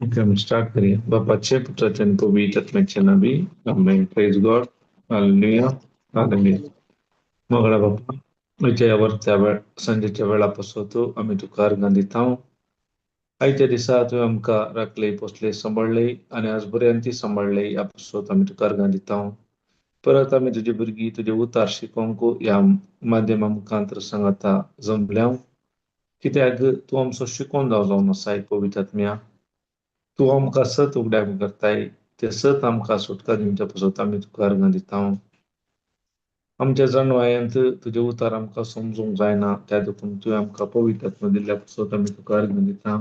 Okay, हम start करिए। बापा छे पुत्राचन को भी तत्मचना भी। आमेन। Praise God. Hallelujah. Hallelujah. मोगळा बापा, आयच्या वरत्या वेळ सांजेच्या वेळा पासत आमी तुका अर्गां दिता। आयच्या दिसा तुवें आमकां राखले, पोसले, सांबाळ्ळे आनी आज पर्यंत सांबाळ्ळे, ह्या पासत आमी तुका अर्गां दिता। परत आमी तुजे भुरगीं तुजे उतार शिकोवंक ह्या माध्यमा मुखांत सांगाता जमल्या, कित्याक तूं आमचो शिकोवन जावन आसाय। पवित्र आत्म्या, तूं आमकां सत उगड्याक करताय, ते सत आमकां सुटका दिवच्या पासत आमी तुका अर्गां दिता। आमच्या जाणवायांत तुजे उतार आमकां समजूंक जायना, त्या देखून तुवें आमकां पवित्र आत्मा दिल्ल्या पासत आमी तुका अर्गां दिता।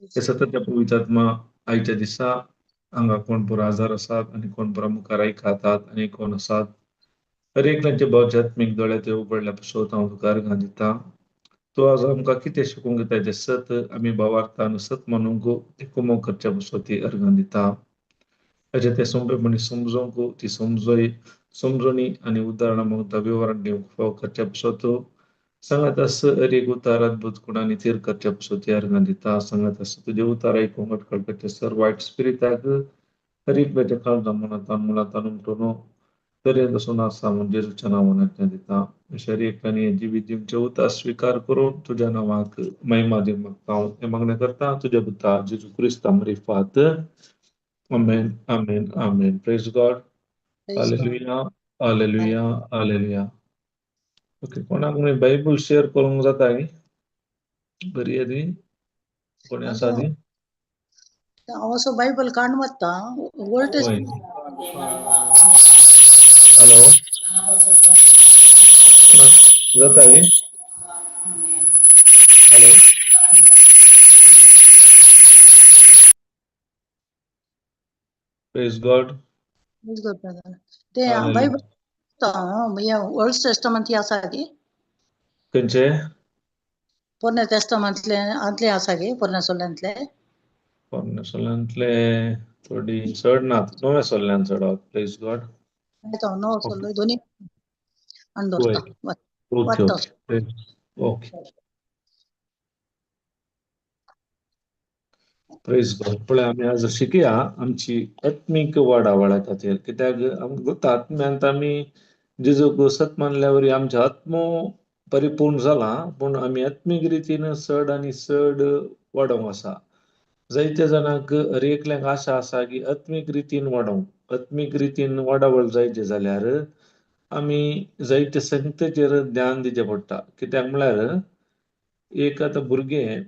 हे सतत पवित्र आत्मा आयच्या दिसा हांगा कोण पुरो आजार आसात आनी कोण पुरो मुखार आयकतात आनी कोण आसात, हर एकल्याचे भौजात्मीक दोळे ते उगडल्या पासत हांव तुका अर्गां दिता। तूं आज आमकां कितें शिकूंक दिता तें सत आमी भावार्थान सत मानूंक तें कुमो करच्या पासत ती अर्गां दिता। अशें तें सोंपेपणी समजूंक ती समजय समजणी आनी उदाहरणां मागता विवरण दिवंक फावो करच्या पासत सांगात आस। हर एक उतार अद्भुत गुणांनी थीर करच्या पासत ती अर्गां दिता। सांगात आस तुजे उतार आयकूंक अटकळ करचे सर वायट स्पिरिताक हर एकल्याच्या काळजा मनांतान मुळांतान उमटून तरेन तसो आसा म्हूण जेजूच्या नांवान आज्ञा दिता। अशें हर एकल्यान हें जिवीत दिवचें उतार स्विकार करून तुज्या नांवाक महिमा दिवंक मागता हांव। हें मागणें करता तुज्या पुता जेजू क्रिस्ता मरिफात। आमेन, आमेन, आमेन। Praise God. Hallelujah, hallelujah, hallelujah. Okay, कोणाक बायबल शेअर करूंक जाता न्ही? बरी ती कोणी आसा ती? हांव असो बायबल काडून वता ओल्ड हय। हॅलो, जाता न्ही? हॅलो, प्रेज गॉड. ते बायबल ओल्ड टेस्टामेंट आसा की? खंयचे? पोरण्या टेस्टामेंतले आदले आसा की, पोरण्या सोल्यांतले? पोरण्या सोल्यांतले थोडी चड नात, नव्या सोल्ल्यान चड. Praise God. नवो सोल्लो दोनी आनी वय दवरता. ओके. वाचता. Okay, okay, praise God. पळय, आमी आज शिकया आमची आत्मीक वाडावळा खातीर, कित्याक आमकां आत्म्यांत आमी जेजूक सत मानल्या वरी आमचो आत्मो परिपूर्ण जाला, पूण आमी आत्मीक रितीन चड आनी चड वाडोवंक आसा। जायत्या जाणांक हर एकल्यांक आशा आसा की आत्मीक रितीन वाडोवंक। आत्मीक रितीन वाडावळ जायचे जाल्यार आमी जायते संगतेचेर ध्यान दिवचें पडटा, कित्याक म्हळ्यार एक आतां भुरगें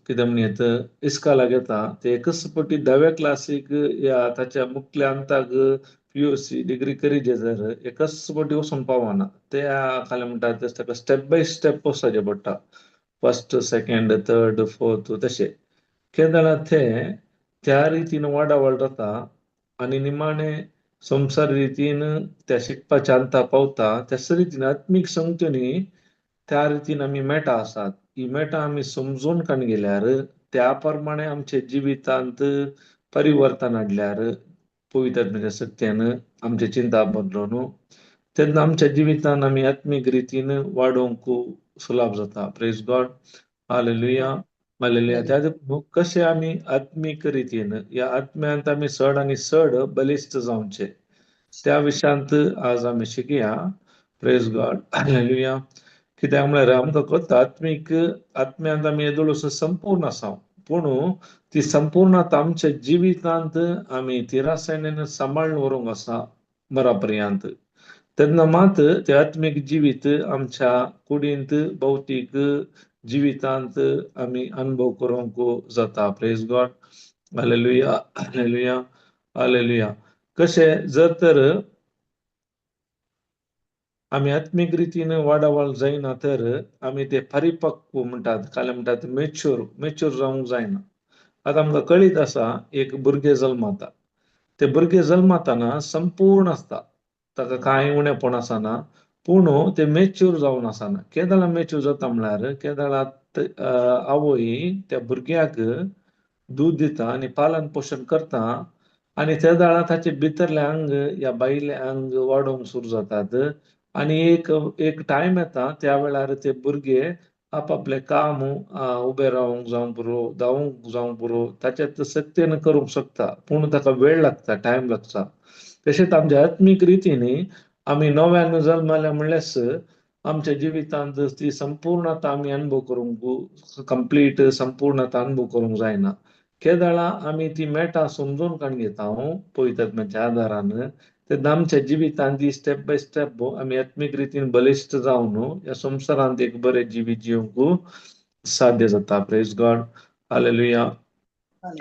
कितें म्हणयत इस्कालाक येता, ते एकच फावटी धाव्या क्लासीक या ताच्या मुखल्या अंताक पीयूसी डिग्री करीत जर एकच फावटी वचून पावना, त्या खाली म्हणटा ताका स्टेप बाय स्टेप वचपाचें पडटा, फर्स्ट सेकेंड थर्ड फोर्थ तशें केन्ना ते त्या रितीन वाडावळ जाता आनी निमाणें संवसार रितीन त्या शिकपाच्या अंता पावता। त्याच रितीन आत्मीक संगत्योनी त्या रितीन आमी मेटा आसात, ही मेटां आमी समजून काडून गेल्यार त्या प्रमाणे आमच्या जिवितांत परिवर्तन हाडल्यार पवित्र आत्म्याच्या सत्यान आमचे चिंता बदलून तेन्ना आमच्या जिवितान आमी आत्मीक रितीन वाडोवंक सुलभ जाता। Praise God. Hallelujah, hallelujah. त्या कशें आमी आत्मीक रितीन ह्या आत्म्यांत आमी चड आनी चड बलिश्ट जावचे त्या विशयांत आज आमी शिकया। Praise God. Hallelujah. कित्याक म्हळ्यार आमकां कळटा आत्मीक आत्म्यांत आमी येदोळसो संपूर्ण आसा, पूण ती संपूर्णता आमच्या जिवितांत आमी तिरासायनेन सांबाळून व्हरूंक आसा मरा पर्यंत, तेन्ना मात ते आत्मीक जिवीत आमच्या कुडींत भौतीक जिवितांत आमी अनुभव करूंक जाता। Praise God. Hallelujah, hallelujah, hallelujah. कशें जर तर आमी आत्मीक रितीन वाडावळ जायना तर आमी ते परिपक्व म्हणटात, काल म्हणटात मेच्योर, मेच्योर जावंक जायना. आतां आमकां कळीत आसा, एक भुरगें जल्माता, ते भुरगें जल्माताना संपूर्ण आसता, ताका कांय उणेपण आसना, पूण ते मेच्योर जावन आसना. केदळा मेच्योर जाता म्हळ्यार केदळा आवय त्या भुरग्याक दूद दिता आनी पालन पोशण करता आनी त्या वेळार ताचे भितरले अंग या भायले अंग वाडोवंक सुरू जातात आनी एक एक टायम येता त्या वेळार ते भुरगे आपापले काम उबे रावंक जावं पुरो, धांवूंक जावं पुरो, ताच्या सक्तीन करूंक शकता, पूण ताका वेळ लागता, टायम लागता. तशेंच आमच्या आत्मीक रितीन आमी नव्यान जल्मल्या म्हणल्यार आमच्या जिवितांत ती संपूर्णता आमी अनुभव करूंक, कंप्लीट संपूर्णता अनुभव करूंक जायना. केदळा आमी ती मेटां समजून काडून घेता पवित्र आत्म्याच्या आदारान, तेन्ना आमच्या जिवितांत ती स्टेप बाय स्टेप आमी आत्मीक रितीन बलिश्ट जावन ह्या संवसारांत एक बरें जिवीत जिवंक साध्य जाता. Praise God, hallelujah,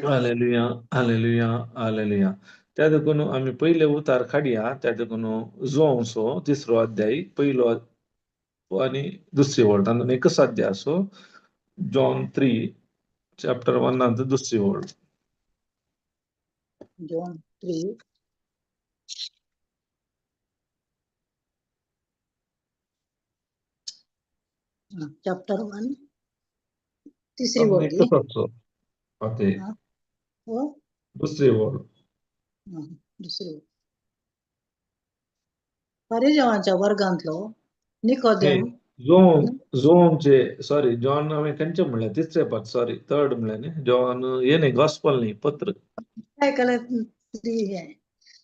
hallelujah, hallelujah, hallelujah. त्या देखून आमी पयले उतार काडया. त्या देखून जुवांवचो तिसरो अध्याय पयलो आनी दुसरी ओळ, तातूंत एकच अध्याय आसो, जॉन 3 चॅप्टर 1 दुसरी ओळ. जॉन 3 चॅप्टर 1 तिसरी ओळ. एकच आसो, दुसरी ओळ. दुसरी ओळ. परिजवांच्या वर्गांतलो निकोदेम, जोन जोनचे, सॉरी, जॉन हांवें खंयचे म्हणलें, तिसरे पाठ, सॉरी थर्ड म्हणलें न्ही, जॉन हे न्ही, गॉस्पल न्ही, पत्र. आयकलें हे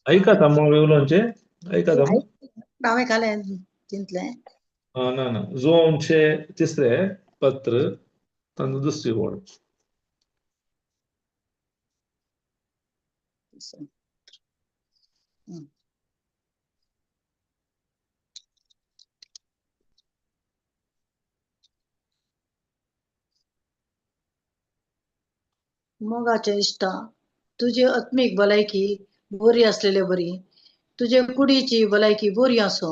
आयकता मग उलोवचें, आयकता हांवें खालें चिंतलें. ना ना, जोनचे तिसरे पत्र तांचो दुसरी ओळ. मोगाचे इश्टा, तुजी आत्मीक भलायकी बरी आसलेले बरी, तुजे कुडीची भलायकी बरी आसो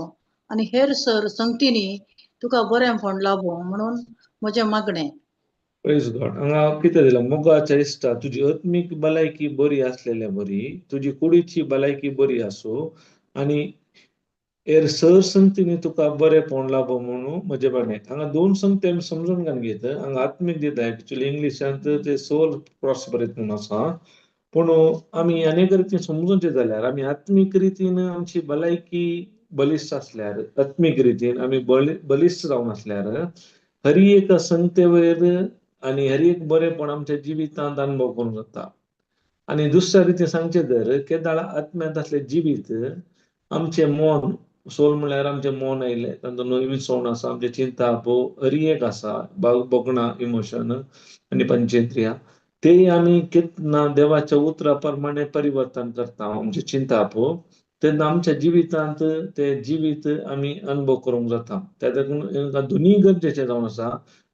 आनी हेर सर संगतीनी तुका बरेंपण लाभो म्हणून म्हजें मागणें. प्रेज गॉड. हांगा कितें दिलां, मोगाच्या इश्टा, तुजी आत्मीक भलायकी बरी आसलेले बरी, तुजी कुडीची भलायकी बरी आसूं आनी हेर सर संगतीनी तुका बरेंपण लाभो म्हणून म्हजें मागणें. हांगा दोन संगती आमी समजून घेवन घेत. हांगा आत्मीक दिता, एक्चुअली इंग्लिशांत ते सोल प्रॉस्परीत म्हणून आसा, पूण आमी अनेक रितीन समजूचे जाल्यार आमी आत्मीक रितीन आमची भलायकी बलिश्ट आसल्यार, आत्मीक रितीन आमी बलिश्ट जावन आसल्यार हरी एक संगते वयर आनी हर एक बरेंपण आमच्या जिवितांत अनुभव करूंक जाता. आनी दुसऱ्या रितीन सांगचें तर केदाळा आत्म्यांत आसलें जिवीत आमचें मन, सोल म्हणल्यार आमचें मन आयलें, तांचो नवी सवण आसा, आमचें चिंताप हरी एक आसा, भोगणां, इमोशन आनी पंचेंद्रियां, ते आमी केन्ना देवाच्या उतरा प्रमाणे परिवर्तन करता आमचें चिंताप, तेन्ना आमच्या जिवितांत ते जिवीत आमी अनुभव करूंक जाता. त्या देखून दोनूय गरजेचें जावन आसा.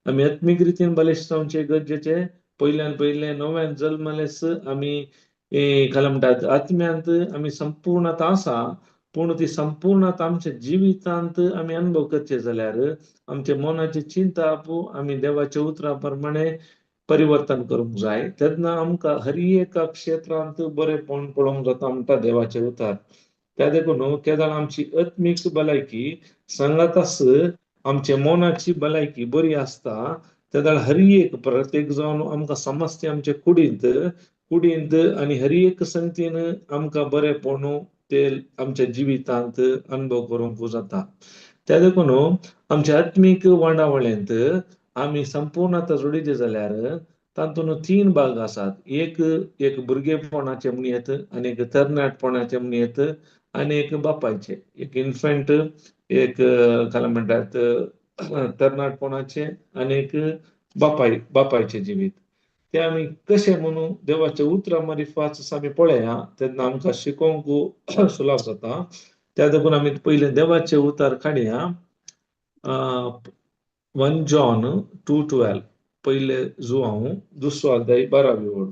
आमी आत्मीक रितीन बलिश्ट जावचें गरजेचें. पयल्यान पयलें नव्यान जल्मलेच आमी काय म्हणटात आत्म्यांत आमी संपूर्णता आसा, पूण ती संपूर्णता आमच्या जिवितांत आमी अनुभव करचे जाल्यार आमच्या मनाची चिंताप आमी देवाच्या उतरा प्रमाणे परिवर्तन करूंक जाय. तेन्ना आमकां हर एका क्षेत्रांत बरेंपण पळोवंक जाता म्हणटा देवाचें उतर. त्या देखून केदळ आमची आत्मीक भलायकी सांगाताच आमच्या मनाची भलायकी बरी आसता, तेदळ हर एक प्रत्येक जावन आमकां समजता आमचे कुडींत कुडींत आनी हर एक संगतीन आमकां बरेंपण ते आमच्या जिवितांत अनुभव करूंक जाता. त्या देखून आमच्या आत्मीक वांडावळेंत आमी संपूर्णता जोडिल्ली जाल्यार तातूंत 3 भाग आसात. एक एक भुरगेपणाचें म्हणयेत, आनी एक तरणाटपणाचें म्हणयेत, आनी एक बापायचें, एक इन्फंट, एक काय म्हणटात तरणाटपणाचें, आनी एक बापायचें जिवीत. ते आमी कशें म्हणून देवाच्या उतरां मारिफात आमी पळया तेन्ना आमकां शिकोवंक सुलाभ जाता. त्या देखून आमी पयलें देवाचें उतर काडया. 1 जॉन 2:12, पयले जुवांव दुसरो अध्याय 12वी ओळ.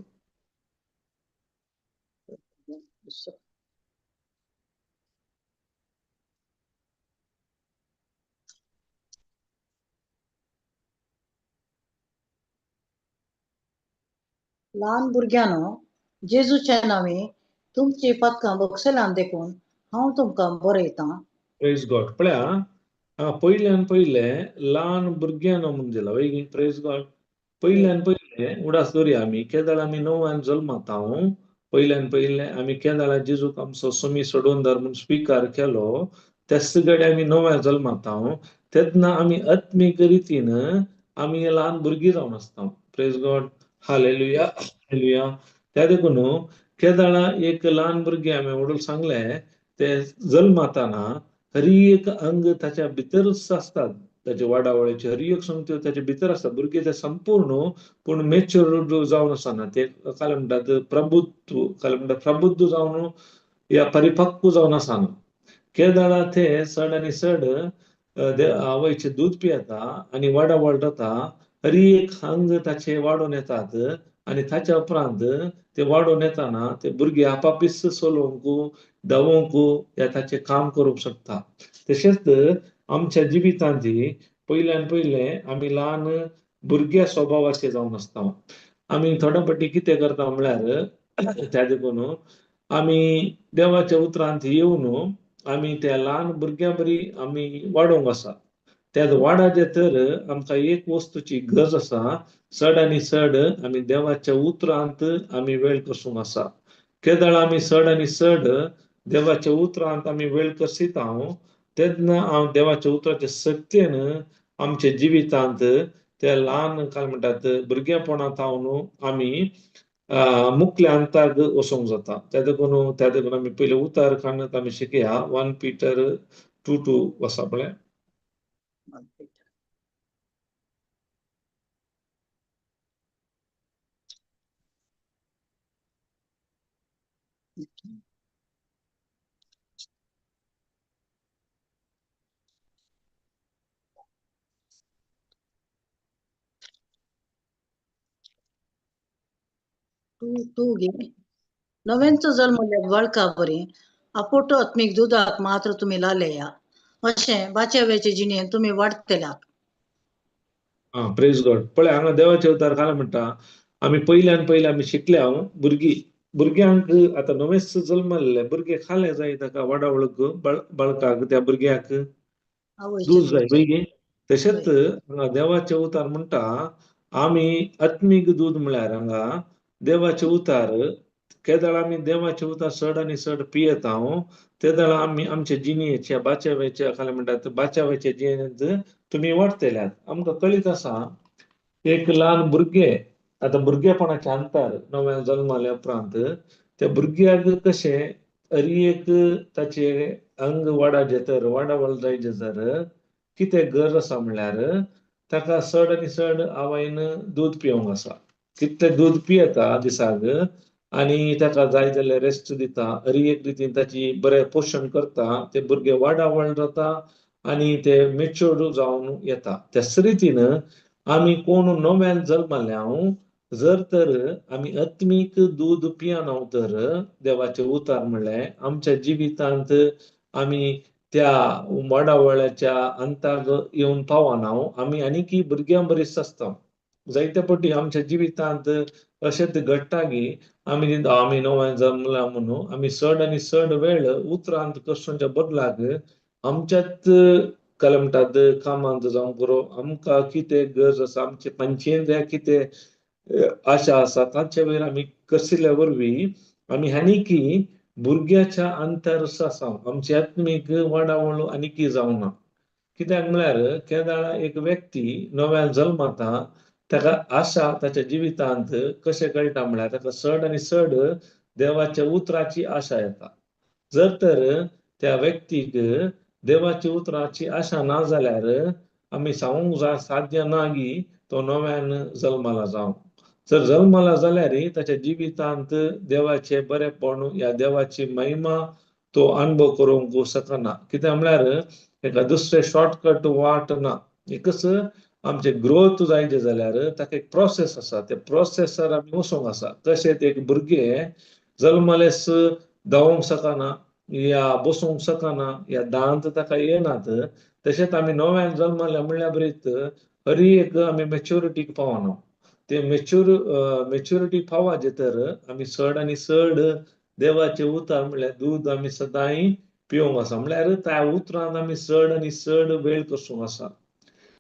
ल्हान भुरग्यांनो, जेजूच्या नांवे तुमची पातकां बक्षलान देखून हांव तुमकां बरयतां. प्रेज गॉड. पळया हांगा पयल्यान पयले ल्हान भुरग्यांनो म्हूण दिला वय. Praise God. पयल्यान पयले उडास दवरया आमी केदळ आमी नव्यान जल्माता पयल्यान पयले आमी केदळा जेजूक आमचो सोमी सोडोवन म्हूण स्विकार केलो त्याच गडे आमी नव्या जल्माता तेन्ना आमी आत्मीक रितीन आमी ल्हान भुरगीं जावन आसता. Praise God. Hallelujah hallelujah. त्या देखून केदळा एक ल्हान भुरगें आमी वडील सांगलें ते जल्माताना हरी एक अंग ताच्या भितरूच आसतात. ताचे वाडावळीचे हरी एक संगत्यो ताचे भितर आसता. भुरगे ते संपूर्ण पूण मेच्युअर जावन आसना. ते काय म्हणटात प्रबुत्व, काय म्हणटात प्रबुद्ध जावन या परिपक्व जावन आसना. केदळा ते चड आनी चड आवयचे दूद पियेता आनी वाडावळ जाता. हरी एक अंग ताचे वाडोवन येतात आनी ताच्या उपरांत ते वाडोवन येताना ते भुरगे आपापीस चलोवंक धांवोंक या ताचें काम करूंक शकता. तशेंच आमच्या जिवितांत पयल्यान पयले आमी ल्हान भुरग्या स्वभावाचे जावन आसता. आमी थोड्या फावटी कितें करता म्हळ्यार त्या देखून आमी देवाच्या उतरांत येवन आमी त्या ल्हान भुरग्यां बरी आमी वाडोवंक आसा. त्या वाडाचे तर आमकां एक वस्तूची गरज आसा. चड आनी चड आमी देवाच्या उतरांत आमी वेळ कसूंक आसा. केदळ आमी चड आनी चड देवाच्या उतरांत आमी वेळ कसीता तेन्ना हांव देवाच्या उतराच्या सक्तेन आमच्या जिवितांत त्या ल्हान काय म्हणटात भुरगेपणांत हांव आमी मुखल्या अंताक वचोंक जाता. त्या देखून आमी पयले उतार काडून आमी शिकया. 1 पीटर 2:2 आसा पळय. टू घे. नव्यांचो जल्मल्या बाळका बरी आपोटो आत्मीक दुदाक मात्र तुमी लालेया अशें बाच्याव्याचे जिणेन तुमी वाडटल्यात. आं, प्रेज गॉड. पळय हांगा देवाचे अवतार खाला म्हणटा आमी पयल्यान पयले आमी शिकल्या भुरगीं भुरग्यांक आतां नवेच जल्मल्ले भुरगे खाले जाय ताका वाडावळक बाळकाक त्या भुरग्याक दूद जाय वय. तशेंच हांगा देवाचे अवतार म्हणटा आमी आत्मीक दूद म्हळ्यार हांगा देवाचे उतार केदळ आमी देवाचे उतार चड आनी चड पियेता तेदळा आमी आमच्या जिणेच्या बाच्याव्याच्या काय म्हणटात बाच्याव्याच्या जिणेंत तुमी वाडटल्यात. आमकां कळीत आसा एक ल्हान भुरगें आतां भुरगेपणाच्या अंतर नव्यान जल्माल्या उपरांत त्या भुरग्याक कशें हरी एक ताचे अंग वाडाचे तर वाडावळ जायचे तर कितें गरज आसा म्हणल्यार ताका चड आनी चड आवयन दूद पिवंक आसा. कितलें दूद पियेता दिसाक आनी ताका जाय जाल्यार रेस्ट दिता. हरी एक रितीन ताची बरें पोशण करता. ते भुरगे वाडावळ जाता आनी ते मेच्योर्ड जावन येता. त्याच रितीन आमी कोण नव्यान जल्मल्या जर तर आमी आत्मीक दूद पियना तर देवाचें उतार म्हणलें आमच्या जिवितांत आमी त्या वाडावळ्याच्या अंताक येवन पावना. आमी आनीकी भुरग्यां बरीच आसता. जायते फावटी आमच्या जिवितांत अशेंच घडटा की आमी आमी नव्यान जल्मला म्हणून आमी चड आनी चड वेळ उतरांत कसोवच्या बदलाक आमच्याच काय म्हणटात कामांत जावं पुरो आमकां कितें गरज आसा आमचे पंचेंद्रिया कितें आशा आसा तांचे वयर आमी कसिल्ल्या वरवीं आमी आनीकी भुरग्याच्या अंतर आसा. आमची आत्मीक वाडावळ आनीकी जावना. कित्याक म्हळ्यार केदळा एक व्यक्ती नव्यान जल्माता ताका आशा ताच्या जिवितांत कशें कळटा म्हळ्यार ताका चड आनी चड देवाच्या उतराची आशा येता. जर तर त्या व्यक्तीक देवाच्या उतराची आशा ना जाल्यार आमी सांगूंक जाय साध्य ना की तो नव्यान जल्माला जावं. जर जल्माला जाल्यार ताच्या जिवितांत देवाचे बरेपण या देवाची महिमा तो अनुभव करूंक शकना. कित्याक म्हळ्यार एका दुसरे शॉर्टकट वाट ना. एकच आमचे ग्रोथ जायचे जाल्यार ताका एक प्रोसेस आसा. त्या प्रोसेसार आमी वचोंक आसा. तशेंच एक भुरगें जल्मलेच धांवोंक शकना या बसूंक शकना या दांत ताका येनात. तशेंच आमी नव्यान जल्मल्या म्हणल्यार बरीच हरी एक आमी मॅच्युरिटीक पावना. ते मेच्युरिटी पावाचे तर आमी चड आनी चड देवाचे उतार म्हणल्यार दूद आमी सदांय पिवंक आसा, म्हणल्यार त्या उतरान आमी चड आनी चड वेळ कसूंक आसा.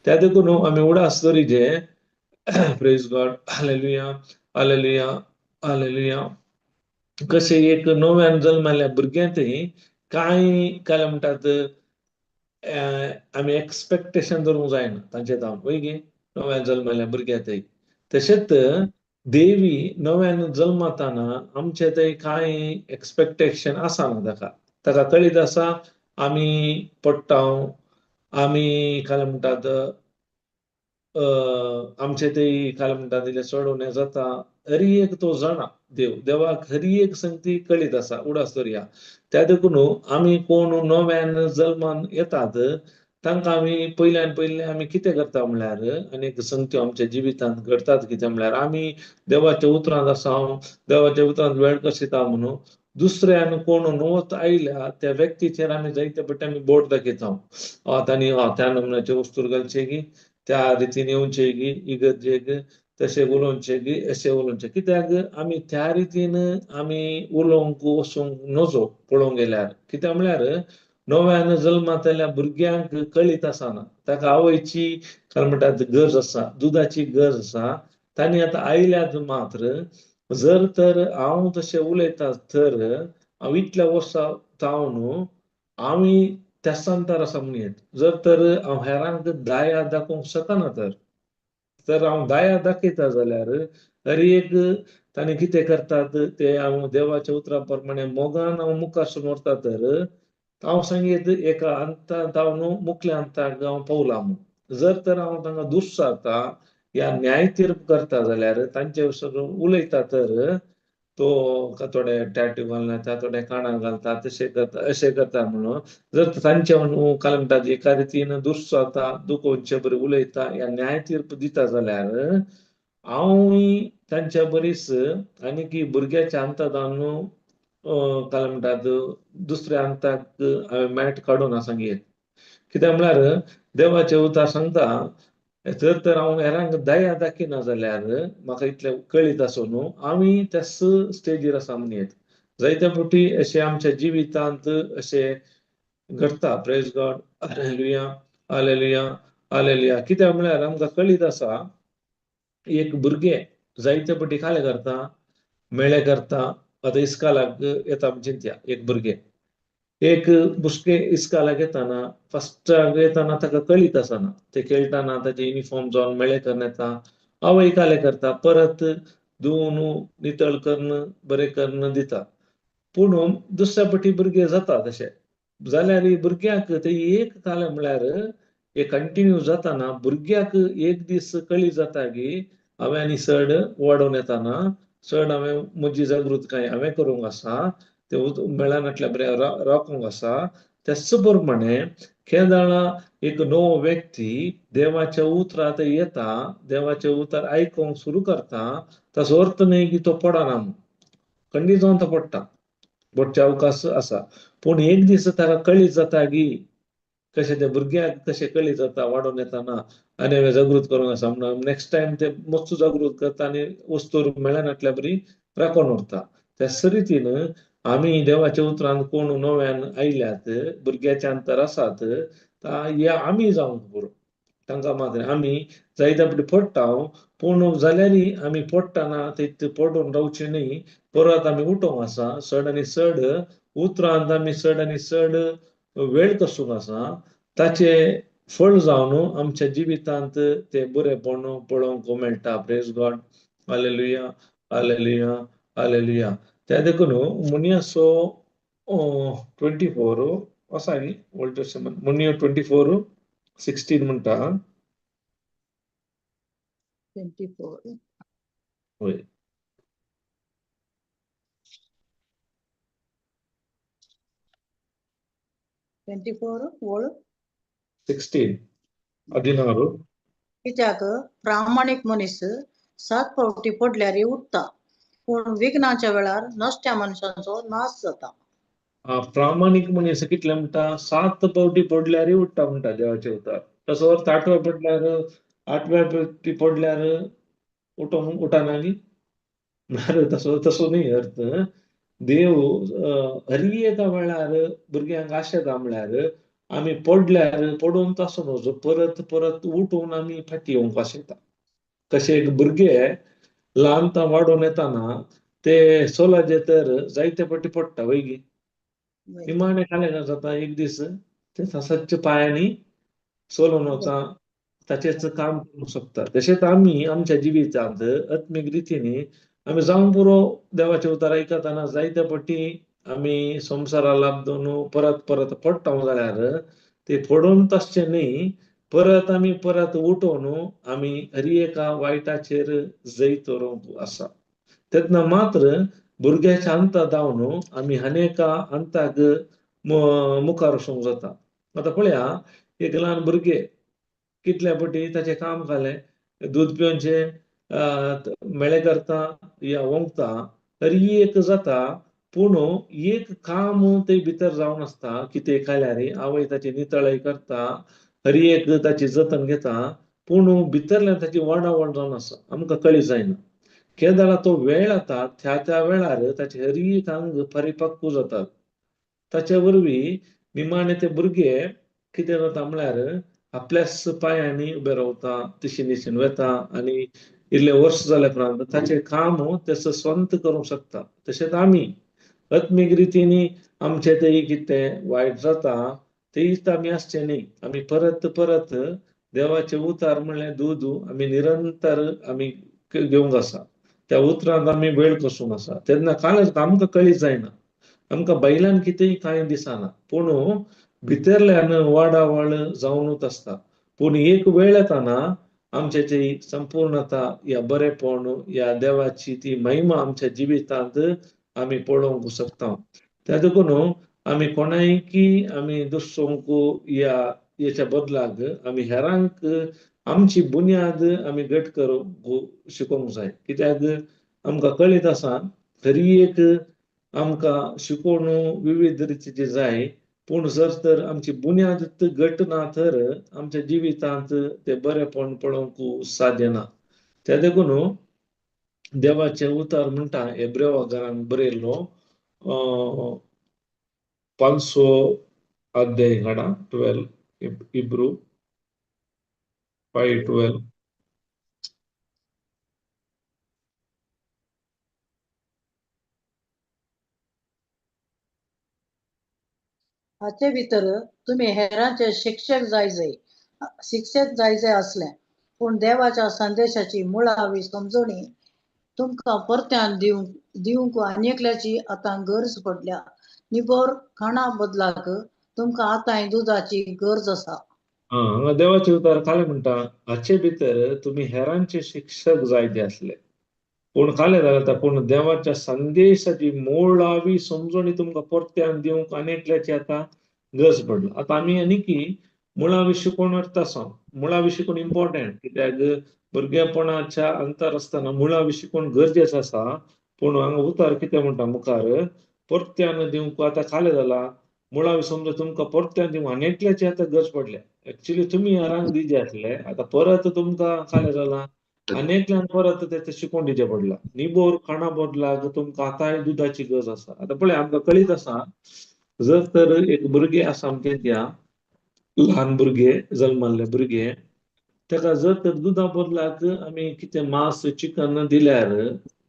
त्या देखून आमी उडास दवरिजे. Praise God, hallelujah, hallelujah, hallelujah. कशें एक नव्यान जल्मल्या भुरग्यांतय कांय काय म्हणटात आमी एक्सपेक्टेशन धरूंक जायना तांचे जावन, वय गे, नव्यान जल्मल्या भुरग्यांतय. तशेंच देवी नव्यान जल्मताना आमचे थंय कांय एक्सपेक्टेशन आसना ताका, ताका कळीत आसा आमी पडटा, आमी काय म्हणटात आमचे ते काय म्हणटात इल्लें चड जाता, हरी एक तो जाणा देव, देवाक हरी एक संगती कळीत आसा. उडास दवरया. त्या देखून आमी कोण नव्यान जल्मान येतात तांकां आमी पयल्यान पयलीं आमी कितें करता म्हणल्यार अनेक संगत्यो आमच्या जिवितांत घडटात. कितें म्हणल्यार आमी देवाच्या उतरांत आसा, देवाच्या उतरांत वेळ कशिता म्हणून दुसऱ्यान कोण नवोच आयल्या त्या व्यक्तीचेर आमी जायते पट्टी आमी बोट दाखयता. तांणी त्या नमुन्याचे वस्तूर घालचे की, त्या रितीन येवचे की, इगर्जेक तशें उलोवचें की, अशें उलोवचें. कित्याक आमी त्या रितीन आमी उलोवंक वचूंक नजो पळोवंक गेल्यार. कित्याक म्हणल्यार नव्यान जल्मातल्या भुरग्यांक कळीत आसना, ताका आवयची काय म्हणटात गरज आसा, दुदाची गरज आसा. तांणी आतां आयल्यात मात्र जर तर हांव तशें उलयता तर हांव इतल्या वर्सां जावन आमी तेसांतार आसा म्हणयेत. जर तर हांव हेरांक दया दाखोवंक शकना तर तर हांव दया दाखयता जाल्यार हर एक तांणी कितें करतात ते हांव देवाच्या उतरा प्रमाणे मोगान हांव मुखार सरून व्हरता तर हांव सांगीत एका अंतांत हांव न्हू मुखल्या अंताक हांव पावला म्हूण. जर तर हांव तांकां दुस्साता या न्याय तीर्प करता जाल्यार तांचे उलयता तर तो थोडे टॅटू घालता, थोडे काणां घालता, तशें करता, अशें करता म्हणून जर तांचे न्हू काय म्हणटात एका रितीन दुस्साता दुखोवचे बरी उलयता या न्याय तीर्प दिता जाल्यार हांवूय तांच्या बरीच आनी की भुरग्याच्या अंतात हांव न्हू काय म्हणटात दुसऱ्या अंताक हांवें मॅट काडून सांगयेत. कित्याक म्हणल्यार देवाचें उतर सांगता जर तर हांव हेरांक दया दाखयना जाल्यार म्हाका इतलें कळीत आसूं न्हू आमी त्याच स्टेजीर आसा म्हणयेत. जायते फावटी अशें आमच्या जिवितांत अशें घडटा. Praise God, hallelujah, hallelujah, hallelujah. कित्याक म्हणल्यार आमकां कळीत आसा एक भुरगें जायते फावटी कालें करता, मेळे करता. आतां इस्कालाक येता चिंतया, एक भुरगें एक बुसके इस्कालाक येताना फस्टाक येताना ताका कळीत आसना, ते खेळटाना ताचे युनिफॉर्म जावन मेळे करून येता, आवय काले करता, परत धुवन नितळ करून बरें करून दिता. पूण दुसऱ्या फावटी भुरगे जाता तशें जाल्यार भुरग्यांक ते एक कालें म्हणल्यार हे कंटिन्यू जाताना भुरग्याक एक दीस कळी जाता की हांवें आनी चड वाडोवन येताना चड हांवें म्हजी जागृतकाय हांवें करूंक आसा, ते मेळनाटल्या बरें राखूंक आसा. त्याच प्रमाणे केदळा एक नवो व्यक्ती देवाच्या उतरांत येता, देवाचे उतर आयकूंक सुरू करता, ताचो अर्थ न्हय की तो पडना म्हूण, खंडीत जावन तो पडटा, पडचे अवकाश आसा. पूण एक दीस ताका कळीत जाता की कशें त्या भुरग्याक कशें कळीत जाता वाडोवन येताना आनी हांवें जागृत करूंक आसा म्हणून नेक्स्ट टायम ते मस्तू जागृत करता आनी वस्तू मेळनाटल्या बरी राखून उरता. त्याच रितीन आमी देवाच्या उतरान कोण नव्यान आयल्यात भुरग्याच्या अंतर आसात या आमी जावंक पुरो तांकां मात्र आमी जायते फावटी पडटा, पूण जाल्यारय आमी पडटना ते पडून रावचे न्हय, परत आमी उठोवंक आसा. चड आनी चड उतरांत आमी चड आनी चड वेळ कसूंक आसा, ताचे फळ जावन आमच्या जिवितांत ते बरेंपण पळोवंक मेळटा. Praise God, hallelujah, hallelujah, hallelujah. त्या देखून मुनियासो 24 आसा न्ही ओल्ड टेस्टमेंट, मुनियो 24:16 म्हणटा. 24. वय. 24 ओळ 16 16. कित्याक प्रामाणीक मनीस 7 फावटी पडल्यार उठता, पूण विघ्नाच्या वेळार नश्ट्या मनशांचो नाश जाता. प्रामाणीक मनीस कितले म्हणटा 7 फावटी पडल्यार उठता म्हणटा देवाचे उतर. तसो अर्थ 8व्या पडल्यार, 8व्या फावटी पडल्यार उठोवंक उठाना न्ही म्हळ्यार तसो तसो न्ही अर्थ. देव हर एका वेळार भुरग्यांक आशेता म्हळ्यार आमी पडल्यार पडून तसो नजो, परत परत उठून आमी फाटी येवंक आशेता. तशें एक भुरगे ल्हानता वाडोवन येताना ते सोलाचे तर जायते फावटी पडटा वयगी, निमाणें खालें जाता एक दीस ते सदच्या पांयांनी सोलून वता, ताचेच काम करूंक शकता. तशेंच आमी आमच्या जिवितांत आत्मीक रितीनी आमी जावंक पुरो देवाचे उतार आयकतना जायते फावटी आमी संवसारा लाबदून परत परत पडटा जाल्यार ते पडून तशें न्ही, परत आमी परत उठोवन आमी हर एका वायटाचेर जैत व्हरूंक आसा. तेन्ना मात्र भुरग्याच्या अंता धांवन आमी अनेका अंताक मुखार वचूंक जाता. आतां पळया एक ल्हान भुरगे कितल्या फावटी ताचें काम जालें, दूद पिवचे मेळे करता या ओंकता, तरी एक जाता. पूण एक काम ते भितर जावन आसता कितें खाल्यार आवय ताची नितळाय करता, हर एक ताची जतन घेता, पूण भितरल्यान ताची वाडावळ जावन आसा, आमकां कळी जायना. केदळा तो वेळ येता त्या त्या वेळार ताचे हर एक आंग परिपक्व जातात. ताचे वरवीं निमाणे ते भुरगे कितें जाता म्हळ्यार आपल्याच पांयांनी उबे रावता, दिशेन दिशेन वता आनी इल्ले वर्स जाल्या उपरांत ताचें काम तेचो स्वंत करूंक शकता. तशेंच आमी आत्मीक रितीनी आमचें तें कितें वायट जाता तेच आमी आसचें न्ही, आमी परत परत देवाचें उतार म्हणल्यार दूद आमी निरंतर आमी घेवंक आसा, त्या उतरांत आमी वेळ कसूंक आसा. तेन्ना काल आमकां कळी जायना, आमकां बैलान कितेंय कांय दिसना, पूण भितरल्यान वाडावळ जावनूच आसता. पूण एक वेळ येताना आमचे ती संपूर्णता या बरेपण या देवाची ती महिमा आमच्या जिवितांत आमी पळोवंक शकता. त्या देखून आमी कोणायकी आमी दुसरोंक या हेच्या बदलाक आमी हेरांक आमची बुन्याद आमी घट करूंक शिकोवंक जाय. कित्याक आमकां कळीत आसा तरी एक आमकां शिकोवन विविध रितीची जाय, पूण जर तर आमची बुन्याद घट ना तर आमच्या जिवितांत ते बरेपण पळोवंक साध्य ना. त्या देखून देवाचें उतार म्हणटा एब्रेवा घरान बरयल्लो 500 अध्याय काडा 12 हिब्रू 5:12. हाचे भितर तुमी हेरांचे शिक्षक जाय शिक्षक जाय आसले, पूण देवाच्या संदेशाची मुळावी समजणी तुमकां परत्यान दिवंक आनी एकल्याची आतां गरज पडल्या. निबर खाणा बदलाक तुमकां आतांय दुदाची गरज आसा. हांगा देवाचे उतार खालें म्हणटा हाचे भितर तुमी हेरांचे शिक्षक जाय जे आसले, पूण खालें जाल्यार पूण देवाच्या संदेशाची मुळावी समजणी तुमकां परत्यान दिवंक आनी एकल्याची आतां गरज पडला. आतां आमी आनी की मुळावी शिकवण व्हरता आसा. मुळावी शिकवण इम्पॉर्टंट, कित्याक भुरगेपणाच्या अंतर आसतना मुळावी शिकवण गरजेचें आसा. पूण हांगा उतार कितें म्हणटा मुखार परत्यान दिवंक आतां खालें जाला मुळावी समजा तुमकां परत्यान दिवंक आनी एकल्याची आतां गरज पडल्या. एक्चुली तुमी हेरांक दिजे आसले, आतां परत तुमकां खालें जाला आनी एकल्यान परत तें शिकोवन दिवचें पडलां. निबोर खाणा बदलाक तुमकां आतांय दुदाची गरज आसा. आतां पळय आमकां कळीत आसा जर तर एक भुरगें आसा आमचें त्या ल्हान भुरगें जल्मल्लें भुरगें ताका जर तर दुदा बदलाक आमी कितें मांस चिकन दिल्यार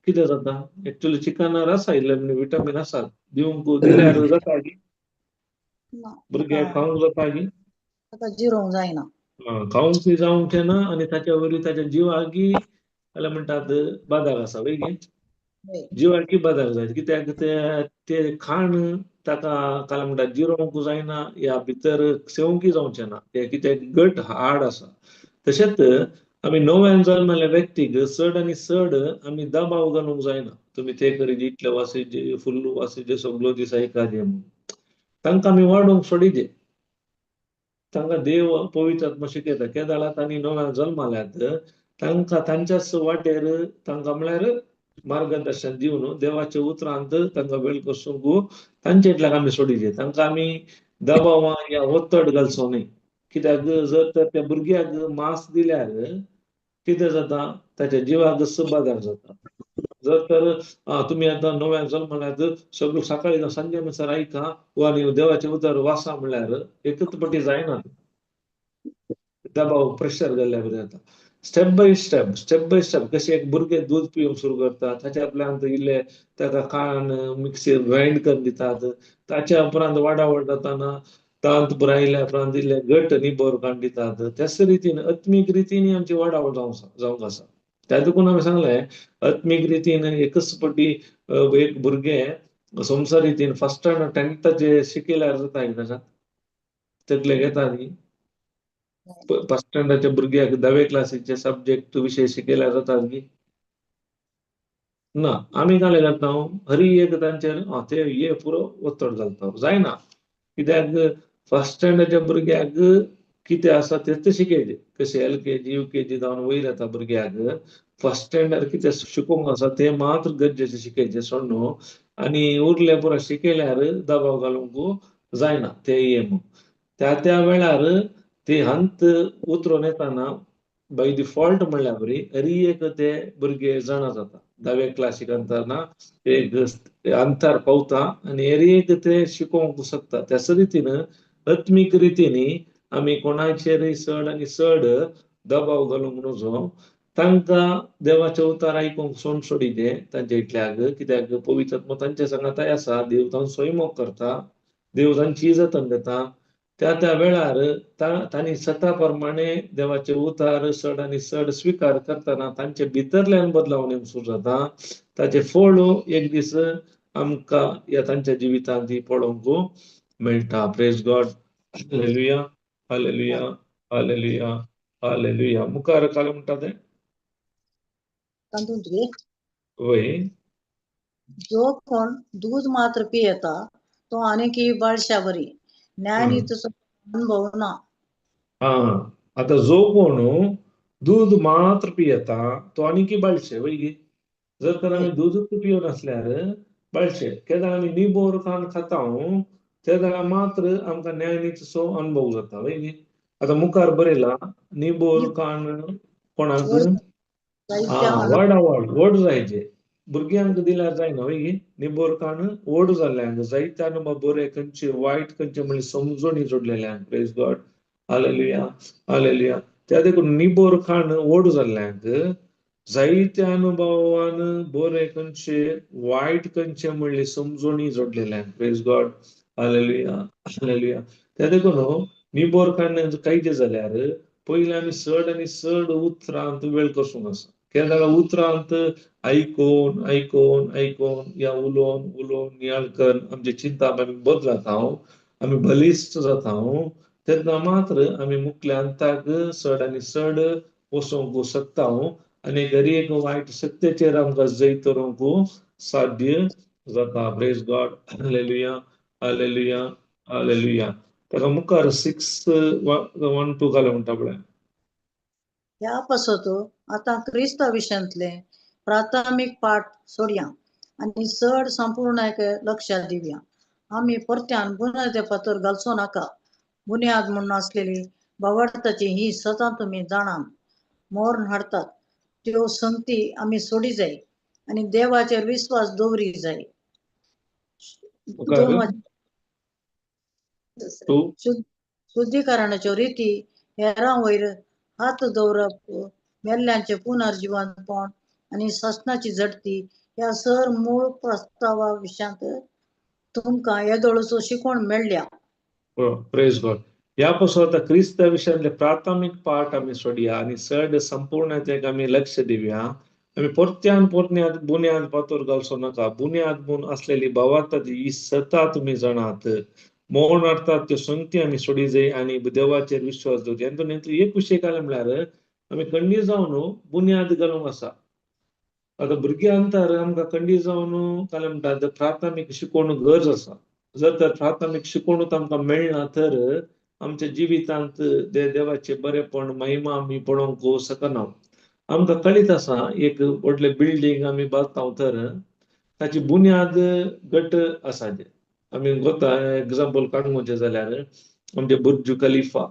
कितें जाता? एक्चुली चिकनार आसा इल्लें विटामीन आसा, दिवंक दिल्यार जाता की भुरग्याक खावंक जाता की ताका जिरोवंक जायना, खावंक जावंक ना आनी ताच्या वरवीं ताच्या जिवाकी जाल्यार म्हणटात बादाक आसा वय गे, जिवाकी बादाक जाय. कित्याक ते खाण ताका काय म्हणटात जिरोवंक जायना या भितर सेवंकूय जावचें ना, ते कित्याक घट हाड आसा. तशेंच आमी नव्यान जल्मल्ल्या व्यक्तीक चड आनी चड आमी दबाव घालूंक जायना, तुमी ते करीजे इतले वासीजे फुल्ल वासीजे सगलो दीस आयकाजे म्हणून. तांकां आमी वाडोवंक सोडीजे, तांकां देव पवित्र आत्मा शिकयता. केदाळा तांणी नव्यान जल्माल्यात तांकां तांच्याच वाटेर तांकां म्हळ्यार मार्गदर्शन दिवन देवाच्या उतरांत तांकां वेळ कसूंक तांचे इतल्याक आमी सोडीजे, तांकां आमी दबावां या ओत्तड घालचो न्ही. कित्याक जर तर त्या भुरग्याक मांस दिल्यार कितें जाता, ताच्या जिवाक बाजार जाता. जर तर तुमी आतां नव्यान जल्मल्यात, सगळं सकाळी जावं सांजे म्हणसर आयका आनी देवाचें उतर वाचा म्हणल्यार एकच पटी जायना. दबाव प्रेशर घाल्ल्या बरी जाता. Step by step, step by step. कशें एक भुरगें दूद पिवंक सुरू करता, ताच्या उपरांत इल्लें ताका कान मिक्सी ग्रायंड करून दितात. ताच्या उपरांत वाडावळ जाताना दांत पुरायल्या उपरांत इल्ले घट निबर काडून दितात. त्याच रितीन आत्मीक रितीन आमची वाडावळ जावंक आसा. त्या देखून आमी सांगलें, आत्मीक रितीन एकच पटी एक भुरगें संवसार रितीन फर्स्ट स्टँडर्ड टेंथाचे शिकयल्यार जाता ताका, तकलेक येता न्ही. फर्स्ट स्टँडर्डाच्या भुरग्याक धावे क्लासीचे सब्जेक्ट विशय शिकयल्यार जातात की ना? आमी काय घालता, हरी एक तांचेर ते हे पुरो ಒತ್ತಡ घालता, जायना. कित्याक फर्स्ट स्टँडर्डाच्या भुरग्याक कितें आसा तेच शिकयचें. कशें LKG UKG जावन वयर येता भुरग्याक, फर्स्ट स्टँडर्ड कितें शिकोवंक आसा तें मात्र गरजेचें शिकयचें सोडून आनी उरलें पुरो शिकयल्यार दबाव घालूंक जायना. ते ये म्हूण त्या त्या वेळार ते हंत उतरून येताना बाय डिफॉल्ट म्हणल्यार बरी हरी एक ते भुरगे जाणा जाता. धावे क्लासीक अंतरना एक अंतर पावता आनी हरी एक ते शिकोवंक शकता. त्याच रितीन आत्मीक रितीन आमी कोणाचेरय चड आनी चड दबाव घालूंक नजो. तांकां देवाचें उतार आयकूंक सोड सोडीचें तांच्या इतल्याक, कित्याक पवित्र आत्मो तांच्या सांगाताय आसा. देव तांचोय मोग करता, देव तांची जतन घेता. त्या त्या वेळार तांणी सता प्रमाणे देवाचे उतार चड आनी चड स्विकार करतना तांचे भितरल्यान बदलाव येवंक सुरू जाता. ताचे फळ एक दीस आमकां ह्या तांच्या जिवितांत ती पळोवंक मेळटा. Praise God, hallelujah, hallelujah, hallelujah, hallelujah. मुखार काय म्हणटा तें? तातूंत गे वय. जो कोण दूध मात्र पियेता तो आनीकय बाळशा बरी न्यायनीतीचो अनुभव ना. हा, आता जो कोण दूध मात्र पियेता तो आनीकी बाळशे वय गी. जर तर आमी दूदच पिवन आसल्यार बाळशे. केन्ना आमी निबोर खाण खाता तेन्ना मात्र आमकां न्यायनीतीचो अनुभव जाता वय गी. आतां मुखार बरयला, निबोर खाण कोणाक वाडावळ व्हड जायचे भुरग्यांक दिल्यार जायना वय गी. निबोर खाण व्हड जाल्ल्यांक, जायते अनुभव बरे खंयचे वायट खंयचे म्हणल्यार समजणी जोडलेल्यांक. प्रेज गॉड, हालेलुया, हालेलुया. त्या देखून निबोर खाण व्हड जाल्ल्यांक, जायते अनुभवान बरे खंयचे वायट खंयचे म्हणले समजणी जोडलेल्यांक. प्रेज गॉड, हालेलुया, हालेलुया. त्या देखून निबोर खाण कायदे जाल्यार पयलीं आमी चड आनी चड उतरांत वेळ कसूंक आसा. केन्ना उतरांत आयकून आयकून आयकून या उलोवन उलोवन नियाळ करून आमचे चिंता आमी बदलता, आमी बलिश्ट जाता, तेन्ना मात्र आमी मुखल्या अंताक चड आनी चड वचोंक शकता आनी घरी एक वायट शक्तेचेर आमकां जैत करूंक साध्य जाता. प्रेज गॉड, hallelujah, hallelujah, hallelujah. ताका मुखार 6:1-2 घालें म्हणटा पळय. ह्या पासत आतां क्रिस्ता विशयांतले प्राथमीक पाठ सोडया आनी चड संपूर्ण लक्षात दिवया. आमी परत्यान बुन्यादे फातर घालचो नाका. बुन्याद म्हूण आसलेली भावार्थाची ही सदां तुमी जाणान मोरण हाडतात त्यो संगती आमी सोडी जाय आनी देवाचेर विस्वास दवरी जाय. शुद्धीकरणाच्यो रिती, हेरां वयर हात दवरप, मेल्ल्यांचे पुनर्जिवनपण आनी सासणाची झडती ह्या सर मूळ प्रस्तावा विशयांत तुमकां येदोळचो शिकवण मेळ्ळ्या. प्रेज गॉड. ह्या पासून आतां क्रिस्ता विशयांतले प्राथमीक पाठ आमी सोडया आनी चड संपूर्णतेक आमी लक्ष दिवया. आमी परत्यान परत्यान बुन्याद फातर घालचो नाका. बुन्याद म्हूण आसलेली भावार्थाची ही सता तुमी जाणात, मोड हाडटात त्यो संगती आमी सोडी जाय आनी देवाचेर विश्वास दवरया. आनी एक विशय काय म्हणल्यार आमी खंडी जावन बुन्याद घालूंक आसा. आतां भुरग्यां आमकां खंडी जावन काय म्हणटात प्राथमीक शिकवण गरज आसा. जर तर प्राथमीक शिकवण आमकां मेळना तर आमच्या जिवितांत देवाचें बरेपण महिमा आमी पळोवंक शकना. आमकां कळीत आसा, एक व्हडलें बिल्डींग आमी बांदता तर ताची बुन्याद घट आसा. आमी गोता एग्जाम्पल काडूंक जाल्यार आमचे बुर्ज खलिफा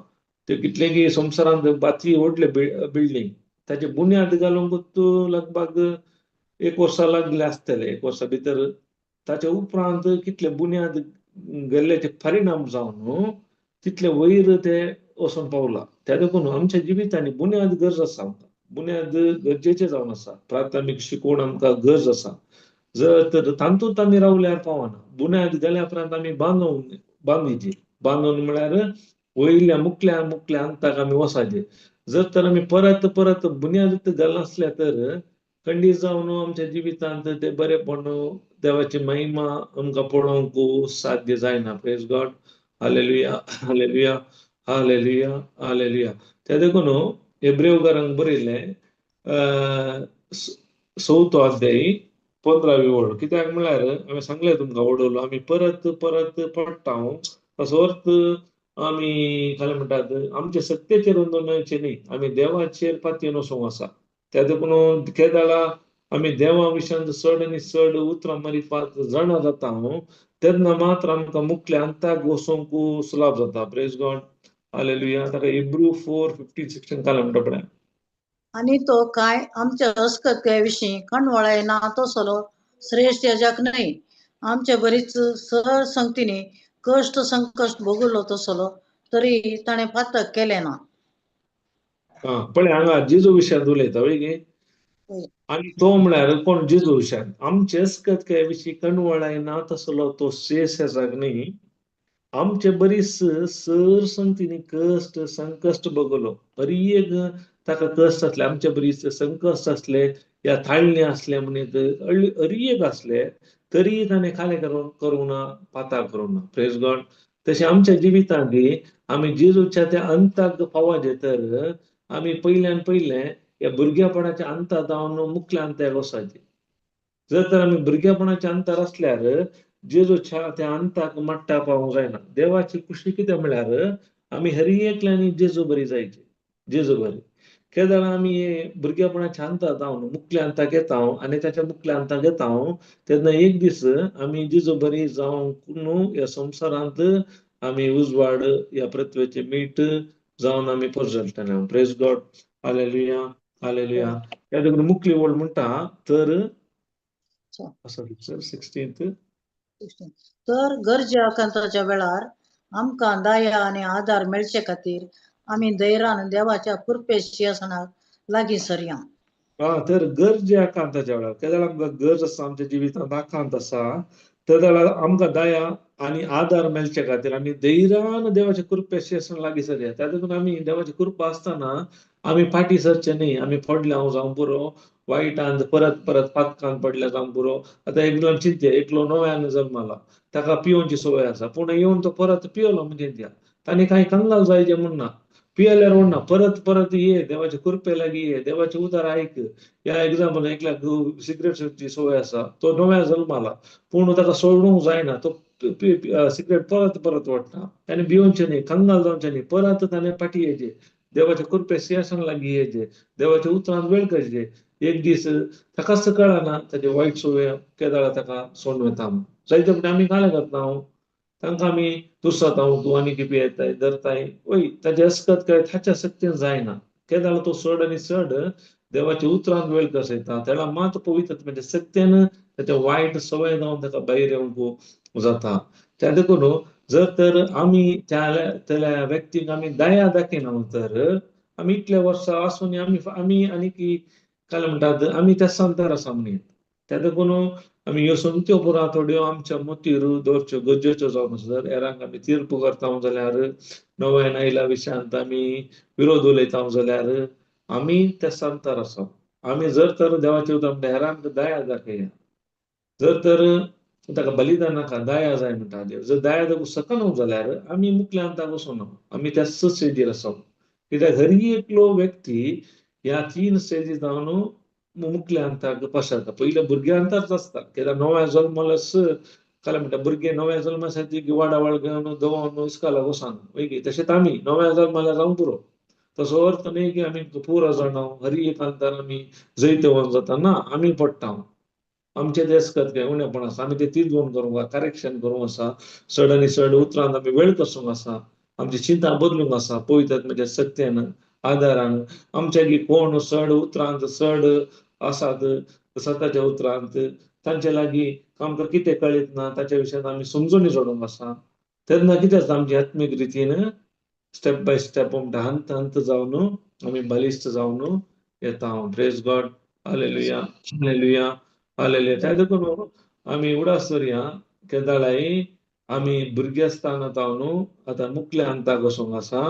ते कितलेगी संवसारांत बाती व्हडले बिल्डींग ताचे बुन्याद घालूंक लगभग एक वर्सा लागले आसतले. एक वर्सा भितर ताचे उपरांत कितले बुन्याद गेल्ल्याचे परिणाम जावन तितले वयर ते वचून पावला. त्या देखून आमच्या जिवितांनी बुन्याद गरज आसा, आमकां बुन्याद गरजेचे जावन आसा. प्राथमीक शिकवण आमकां गरज आसा. जर तर तातूंत आमी रावल्यार पावना. बुन्याद गेल्या उपरांत आमी बांदून बांदिची, बांदून म्हळ्यार वयल्या मुखल्या मुखल्या अंताक आमी वसाचे. जर तर आमी परत परत बुन्याद घालनासल्या तर खंडीत जावन आमच्या जिवितांत ते बरेपण देवाची महिमा आमकां पळोवंक साध्य जायना. Praise God, hallelujah, hallelujah, hallelujah, hallelujah. त्या देखून हेब्रेवकारांक बरयल्लें चवथो अध्यायी 15वी ओळ. कित्याक म्हळ्यार हांवें सांगलें तुमकां वडवलो आमी परत परत पडटा. ताचो अर्थ आमी काय म्हणटात आमचे सत्तेचेर अंदून न्ही, आमी देवाचेर पातयेन वचूंक आसा. त्या देखून केदाळा आमी देवा विशयांत चड आनी चड उतरां मारिफात जाणा जाता तेन्ना मात्र आमकां मुखल्या अंताक वचूंक सुलाभ जाता. Praise God, hallelujah. ताका हिब्रू 4:15-16 काल म्हणटा पळय. आनी तो काय आमच्या अस्कत्या विशीं खणवळाय ना तसलो श्रेश्ठ याजक न्हय, आमचे बरीच सर संगतीनी कश्ट संकश्ट भोगलो तसलो तरी ताणें पातक केलें ना. पळय हांगा जेजू विशयांत उलयता वय गे. आनी तो म्हळ्यार कोण? जेजू विशयांत. आमचे अस्कत्या विशीं कणवळाय ना तसलो तो श्रेश्ठ याजक न्ही, आमचे बरीच सर संगतीनी कश्ट संकश्ट भोगलो. हर एक ताका कश्ट आसले, आमचे बरीच संकश्ट आसले या थाळणे आसले म्हणीत हर एक आसले तरी ताणें खालें करूंक ना, पाताक करूंक ना. Praise God. तशें आमच्या जिवितांत आमी जेजूच्या त्या अंताक पावाचे तर आमी पयल्यान पयलें ह्या भुरग्यापणाच्या अंता जावन मुखल्या अंताक वचायचे. जर तर आमी भुरग्यापणाच्या अंतार आसल्यार जेजूच्या त्या अंताक मट्टा पावूंक जायना. देवाची खुशी कितें म्हळ्यार आमी हर एकल्यांनी जेजू बरी जायची, जेजू बरी. केदळा आमी भुरग्यापणाच्या अंता जावन मुखल्या अंताक येता आनी ताच्या मुखल्या अंताक येता तेन्ना एक दीस आमी जेजू बरी जावंक न्हू ह्या संवसारांत आमी उजवाड ह्या पृथ्वेचे मीठ जावन आमी परजळटले. Praise God, hallelujah, hallelujah. ह्या देखून मुखली ओळ म्हणटा तर असो 16th. तर गरजे आकांताच्या वेळार आमकां दया आनी आदार मेळचे खातीर आमी धैर्यान देवाच्या कृपे शिंवासनाक लागीं सरया. तर गरजे आकांताच्या वेळार केदळा आमकां गरज आसा, आमच्या जिवितांत आकांत आसा, तेदळा आमकां दया आनी आदार मेळचे खातीर आमी धैर्यान देवाच्या कृपे शिंवासनाक लागीं सरया. त्या देखून आमी देवाची कृपा आसतना आमी फाटीं सरचे न्ही. आमी पडले हांव जावं पुरो, वायटान परत परत पातकान पडल्या जावं पुरो. आतां एकलो चिंतया, एकलो नव्यान जल्माला, ताका पिवनची संवय आसा, पूण येवन तो परत पियलो म्हणजे चिंतया, ताणें कांय कंगाल जायचे म्हण ना, पियल्यार म्हणना, परत परत ये देवाचे कृपे लागीं ये, देवाचे उतार आयक. ह्या एग्जाम्पल एकल्याक सिगरेट संवय आसा, तो नव्या जल्माला, पूण ताका सोडूंक जायना, तो सिगरेट परत परत वाडटा. ताणें भिवचें न्ही, कंगाल जावचें न्ही, परत ताणें फाटीं येयचें, देवाच्या कृपे सिंहासन लागीं येयचें, देवाच्या उतरान वेळ करचें. एक दीस ताकाच कळना ताचे वायट संवय केदाळा ताका सोडून वता. जायते फावटी आमी कांय करता, तांकां आमी दुसरात, तूं आनी कितें पियेताय धरताय, वय ताचे अस्कत काय ताच्या शक्तीन जायना. केदाळा तो चड आनी चड देवाच्या उतरान वेळ कसयता, तेणा मात पवित्र म्हणजे सत्यान ताच्या वायट संवय जावन ताका भायर येवंक जाता. त्या देखून जर तर आमी त्या व्यक्तीक आमी दया दाखयना तर आमी इतल्या वर्सां आसून आमी आमी आनी की काय म्हणटात आमी त्या संतार आसा म्हणून. त्या देखून आमी ह्यो सोमत्यो पुरा थोड्यो आमच्या मोतीर दवरच्यो गरजेच्यो जावन आसा. जर हेरांक आमी तीर्प करता जाल्यार, नव्यान आयल्या विशयांत आमी विरोध उलयता जाल्यार आमी त्या संतार आसा. आमी जर तर देवाचे उतर म्हणटा हेरांक दया दाखया, जर तर ताका बलिदान नाका दया जाय म्हणटा देव, जर दया दाखोवंक शकना जाल्यार आमी मुखल्या अंताक वचना, आमी त्या स्टेजीर आसा. कित्याक हर एकलो व्यक्ती ह्या 3 स्टेजी जावन मुखल्या अंताक पसारता. पयल्या भुरग्या अंताच आसता, कित्याक नव्या जल्मलस काय म्हणटा भुरगे नव्या जल्मासाठी वाडावळ घेवन दवोन इस्कोलाक वचना वय, तशेंच आमी नव्या जल्माला जावंक पुरो. तसो अर्थ न्ही की आमी पुरो जाणा हर एक अंतार आमी जैतवंत जाता ना, आमी पडटा. आमचे ते अस्कत काय उणेपण आसा, आमी ते तिजवण करूंक आसा, करेक्शन करूंक आसा, चड आनी चड उतरान आमी वेळ कसूंक आसा, आमची चिंता बदलूंक आसा पवित्र म्हणजे सत्यान आदारान. आमच्या कोण चड उतरांत चड आसात सताच्या उतरांत तांचे लागीं आमकां कितें कळीत ना ताच्या विशयान आमी समजून जोडूंक आसा. तेन्ना कितें आसता आमची आत्मीक रितीन स्टेप बाय स्टेप म्हणटा, हंत हंत जावन आमी बलिश्ट जावन येता. Praise God, hallelujah, hallelujah, hallelujah. त्या देखून आमी उडास दवरया केदाळाय आमी भुरगे आसतना जावन आतां मुखल्या हंताक वचूंक आसा.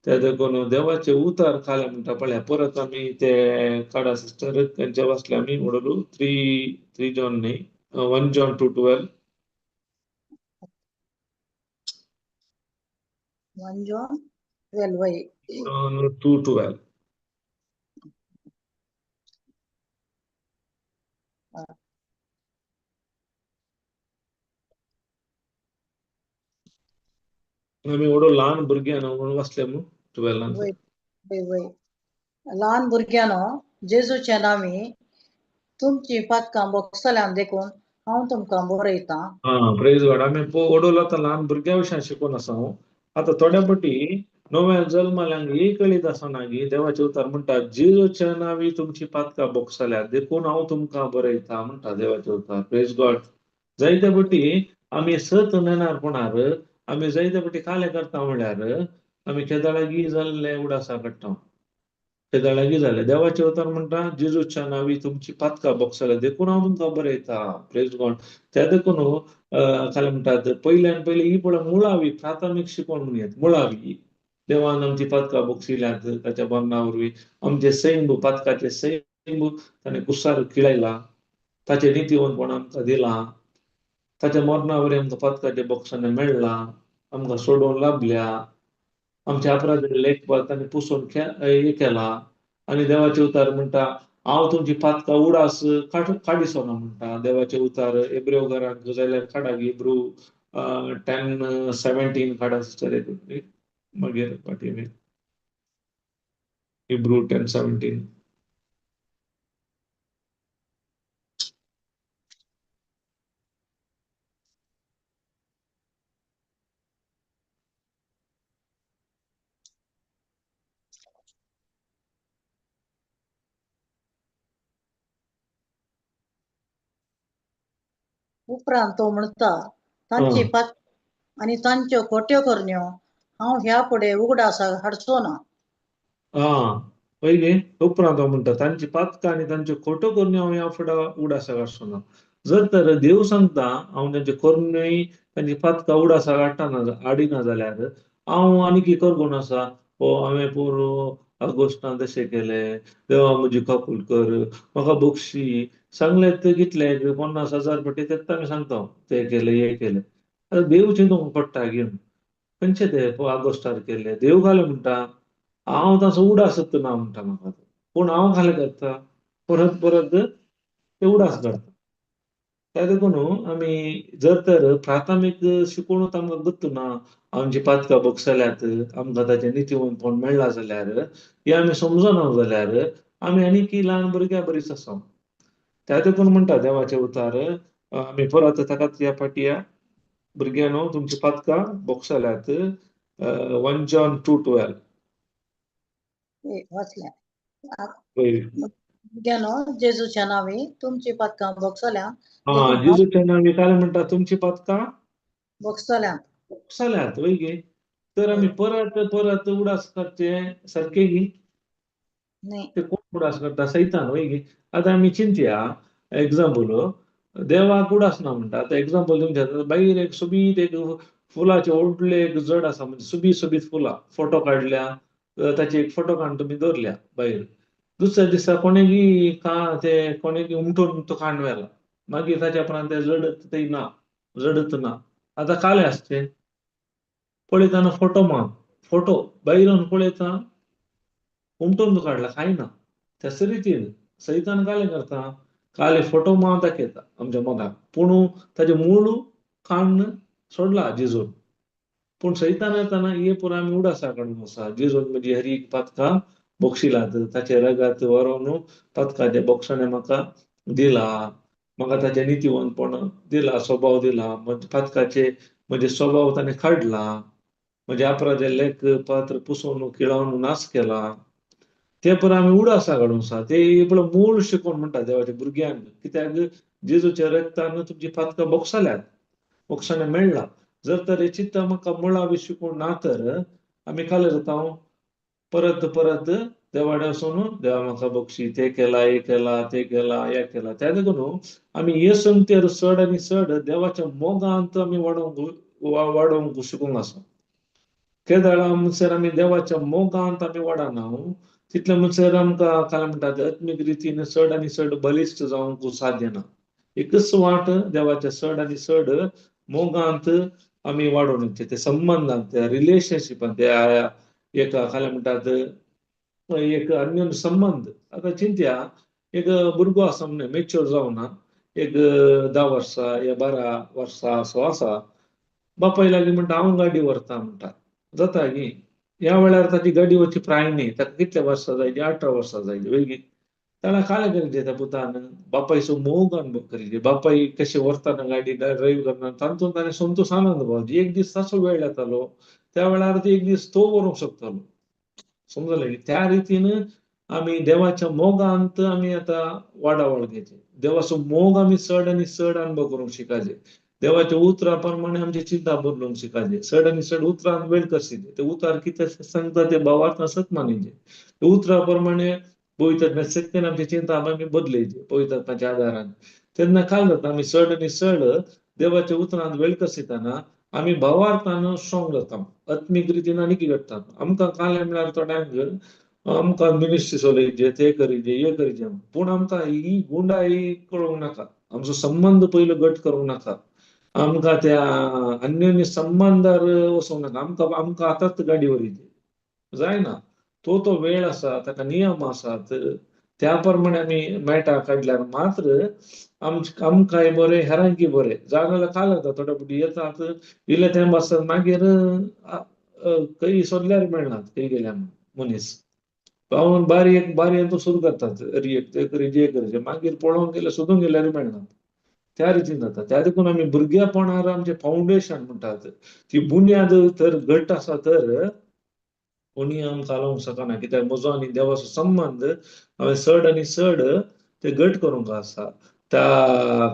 त्या देखून देवाचे उतार खाले म्हणटा पळया परत आमी ते काडा सिस्टर तेंच्या वाचले आमी उडोवलू 3 जॉन न्ही 1 John 2:12. 1 John 12 वय 2:12. आमी व्हडो ल्हान भुरग्यां म्हणून वाचले मू 12. वय वय वय ल्हान भुरग्यांनो, जेजूच्या नांवी तुमची पातकां बोगसल्यान देखून हांव तुमकां बरयतां. हा, प्रेज गॉड. आमी ओडोलो आतां ल्हान भुरग्यां विशयान शिकून आसा हांव. आतां थोड्या पटी नव्या जल्माल्यांक ही कळीत आसना की देवाचे उतर म्हणटा जेजूच्या नांवी तुमची पातकां बोगसल्या देखून हांव तुमकां बरयता म्हणटा देवाचे उतर. Praise God. जायते पटी आमी सत नेणारपणार आमी जायते पटी काले करता म्हळ्यार आमी केदळागी जाल्ले उडासा काडटा, केदळागी जाले. देवाचे उतर म्हणटा जेजूच्या नांवी तुमची पातकां बोगसल्या देखून हांव तुमकां बरयता. Praise God. त्या देखून काय म्हणटात पयल्यान पयली ही पळय मुळावी प्राथमीक शिकवण म्हणून मुळावी देवान आमची पातकां बोगशिल्यात ताच्या मरणा वरवीं आमचे सैम पातकाचे सैम ताणें कुसार किळयला, ताचें नितीवंतपण आमकां दिलां, ताच्या मरणा वरवीं आमकां पातकाचे बोगसाणे मेळ्ळां, आमकां सोडोवन लाबल्या, आमच्या अपराधाचे लेखपात ताणें पुसून हे केला. आनी देवाचे उतार म्हणटा हांव तुमची पातकां उडास काडिसो ना म्हणटा देवाचे उतार. एब्रेव घरांत जाल्यार काडा हिब्रू 10:17 काडा सिस्टर एक मागीर फाटीं हिब्रू 10:17. उपरांत तो म्हणटा तांची पात आनी तांच्यो खोट्यो करण्यो हांव ह्या फुडें उगडास हाडचो ना. आं पळय गे, उपरांत तो म्हणटा तांची पातकां आनी तांच्यो खोट्यो करण्यो हांव ह्या फुडें उगडास हाडचो ना. जर तर देव सांगता हांव तांचे करण्योय तांची पातकां उगडासा हाडटा हाडिना जाल्यार हांव आनी कितें करगून आसा. ओ हांवें पोरू आगोस्टान तशें केलें, देवा म्हजी काकूल कर, म्हाका बक्षी सांगलें ते कितले 50,000 पटी तेन्ना आमी सांगता ते केलें हे केलें. आतां देव चिंतूंक पडटा घेवन खंयचे ते आगोस्टार केले. देव घाले म्हणटा हांव ताचो उडास ना म्हणटा म्हाका, पूण हांव घाले करता परत परत ते उडास करता. त्या देखून आमी जर तर प्राथमीक शिकोवणूच आमकां गत्त ना, आमची पातकां बोगसल्यात, आमकां ताचें नितीवंतपण मेळ्ळां जाल्यार हें आमी समजना जाल्यार आमी आनीक ल्हान भुरग्यां बरीच आसा. त्या देखून म्हणटा देवाचे उतार आमी परत ताकाच ह्या फाटी भुरग्यांनो तुमची पातकां बोगसल्यात. 1 John 2:12. वाचल्या भुरग्यांनो जेजूच्या नांवी तुमची पातकां बोगसल्यात. हा, जेजूच्या नांवी काय म्हणटा तुमची पातकां बोगसल्यात बोगसल्यात वय गे. तर आमी परत परत उडास करचे सारके गी ते कोण उडास करता? सैतान वय गे. आतां आमी चिंतया एग्जाम्पल देवाक उडास ना म्हणटा. आतां एग्जाम्पल तुमच्या बायर एक सोबीत एक फुलाचे व्हडले एक जड आसा, म्हणजे सोबीत सोबीत फुलां फोटो काडल्या, ताचे एक फोटो काडून तुमी दवरल्या बायर. दुसऱ्या दिसा कोणेगी का ते कोणेगी उमटून तो काडून व्हेला, मागीर ताच्या उपरांत ते जडत ते ना, जडत ना. आतां कालें आसचें पळयतना फोटो मा फोटो बायरून पळयता उमटून तो काडला कांय ना. त्याच रितीन सैतान कालें करता, काले फोटो मा दाखयता आमच्या मनाक, पूण ताजें मूळ काण्ण सोडला जेजून. पूण सैतान येताना हे पुरो आमी उडासा काडून आसा. जेजून म्हणजे हर एक पातकां बोगशिलात, ताचे रगात वरोवन पातकाचे बोगसाणे म्हाका दिला, म्हाका ताचें नितीवंतपण दिला, स्वभाव दिला, पातकाचे म्हजे स्वभाव ताणें काडला, म्हजे अपराधे लेख पात्र पुसोवन किळावन नाश केला. ते पर आमी उडासा काडूंक आसा. ते पळय मूळ शिकोवन म्हणटा देवाच्या भुरग्यांक, कित्याक जेजूच्या रक्तान तुमची पातकां बोगसल्यात, बोगसाणे मेळ्ळा. जर तर हे चित्त म्हाका मुळावी शिकोवन ना तर आमी काले जाता, परत परत देवाडे वचून देवा म्हाका बक्षी, ते केला, हे केला, ते केला, हे केला. त्या देखून आमी हे संगतेर चड आनी चड देवाच्या मोगांत आमी वाडोवंक शिकूंक आसा. केदळा म्हणसर आमी देवाच्या मोगांत आमी वाडना तितले म्हणसर आमकां काय म्हणटात आत्मीक रितीन चड आनी चड बलिश्ट जावंक साध्य ना. एकच वाट देवाच्या चड आनी चड मोगांत आमी वाडोवन येवचें, ते संबंदांत, त्या रिलेशनशिपांत, त्या एका काय म्हणटात एक अन्योन्य संबंद. आतां चिंतया, एक भुरगो आसा म्हण मेच्योर जावना, एक 10 वर्सां या 12 वर्सां असो आसा, बापाय लागीं म्हणटा हांव गाडी व्हरता म्हणटा, जाता गी? ह्या वेळार ताची गाडी वचची प्राय न्ही. ताका कितले वर्सां जायली? 18 वर्सां जायली वेगळी. ताणें कालें करीजे, त्या पुतान बापायचो मोग अनुभव करीजे, बापाय कशें व्हरतना गाडी ड्रायव्ह करतना तातूंत ताणें संतोश आनंद भावची. एक दीस ताचो वेळ येतालो, त्या वेळार एक दीस तो व्हरूंक शकतालो. समजलें? त्या रितीन आमी देवाच्या मोगांत आमी आतां वाडावळ घेवची. देवाचो मोग आमी चड आनी चड अनुभव करूंक शिकाचे. देवाच्या उतरा प्रमाणे आमची चिंता बदलूंक शिकाचे. चड आनी चड उतरान वेळ करचे. ते उतार कितें सांगता ते भावार्थ आसत मानिचे. ते उतरा प्रमाणे पवित्र शक्तीन आमची चिंता आमी बदलयची पवित्र आत्म्याच्या आदारान. तेन्ना काय जाता, आमी चड आनी चड देवाच्या उतरान वेळ कसितना आमी भावार्थान स्ट्रॉंग जाता, आत्मीक रितीन आनीक घडटा. आमकां कालें म्हळ्यार थोड्यांक आमकां मिनिस्ट्री चलयचे, ते करीजे, हे करीजे, पूण आमकां ही गुंडाई कळोवंक नाका. आमचो संबंद पयलो घट करूंक नाका. आमकां त्या अन्योन्य संबंदार वचोंक नाका. आमकां आमकां आतांच गाडी व्हरीची जायना. तो तो वेळ आसा, ताका नियम आसात, त्या प्रमाणे आमी मेटा काडल्यार मात्र आमकांय बरें, हेरांकय बरें. जाल्यार काल जाता, थोडे फावटी येतात इल्ले तेंप आसतात, मागीर खंय सोदल्यार मेळनात, खंय गेल्या मनीस पावून बारयेक बारयेन तो सुरू करतात, रियेक ते करीजे, हे करीजे, मागीर पळोवंक गेल्यार सोदूंक गेल्यार मेळनात. त्या रितीन जाता. त्या देखून आमी भुरगेपणार आमचें फावंडेशन म्हणटात ती बुन्याद तर घट आसा तर कोणी आमकां हालोवंक शकना. कित्याक म्हजो आनी देवाचो संबंद हांवें चड आनी चड ते घट करूंक आसा. त्या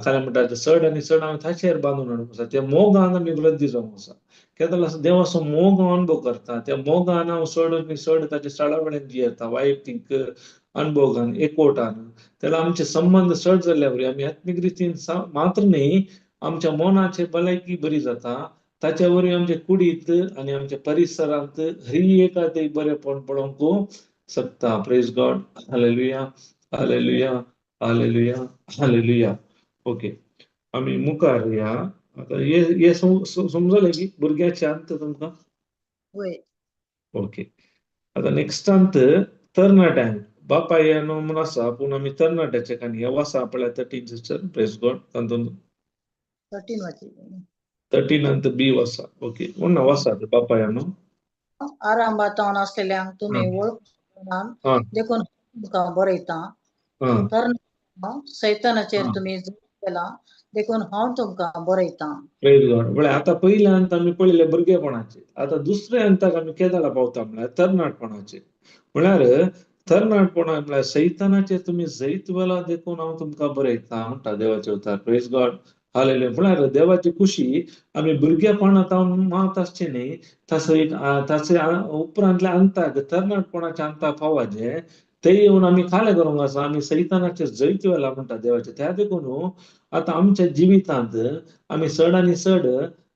काय म्हणटा, चड आनी चड हांवें ताचेर बांदून हाडूंक आसा. त्या मोगान आमी वृद्धी जावंक आसा. केन्ना देवाचो मोग हांव अनुभव करता, त्या मोगान हांव चड आनी चड ताच्या साळा वेल्यान जियेता, वैयक्तीक अनुभोगान, एकवटान. तेन्ना आमचे संबंद चड जाल्ल्या वरी आमी आत्मीक रितीन मात्र न्ही, आमच्या मनाची भलायकी बरी जाता. ताच्या वरवीं आमच्या कुडींत आनी आमच्या परिसरांत हरी एका ते बरेपण पळोवंक शकता. Praise God. Hallelujah, hallelujah, hallelujah, hallelujah. Okay, आमी मुखार या. आतां हे हे समजलें की भुरग्याचे अंत तुमकां? वय. ओके, आतां नेक्स्ट अंत तरणाट्यांक. बापाय न्हू म्हूण आसा, पूण आमी तरणाट्याचे काणी हे वाचा पळया. 13 सिस्टर, प्रेज गॉड. तातूंत 13 वाची. 13 अंत बी वाचा. ओके, म्हणून वाचा बापाय न्हू. आरंभातावन आसलेल्यांक तुमी वळखूंक देखून तुमकां बरयता. तर सैतानाचेर तुमी जैत केला देखून हांव तुमकां बरयता. प्रेज गॉड. म्हळ्यार आतां पयल्या अंत आमी पळयले भुरगेपणाचे. आतां दुसऱ्या अंताक आमी केदाळा पावता म्हळ्यार तरणाटपणाचे. म्हळ्यार तरणाटपणा म्हळ्यार सैतानाचेर तुमी जैत वेला देखून हांव तुमकां बरयता म्हणटा देवाचे उतार. Praise God. हालेलुया. म्हळ्यार देवाची खुशी आमी भुरगेपणांत मात आसचे न्ही, ताचो एक ताचे उपरांतल्या अंताक, तरणाटपणाच्या अंताक पावाचे ते येवन आमी काले करूंक आसा, आमी सैतानाचेर जैत वेला म्हणटा देवाचे. त्या देखून आतां आमच्या जिवितांत आमी चड आनी चड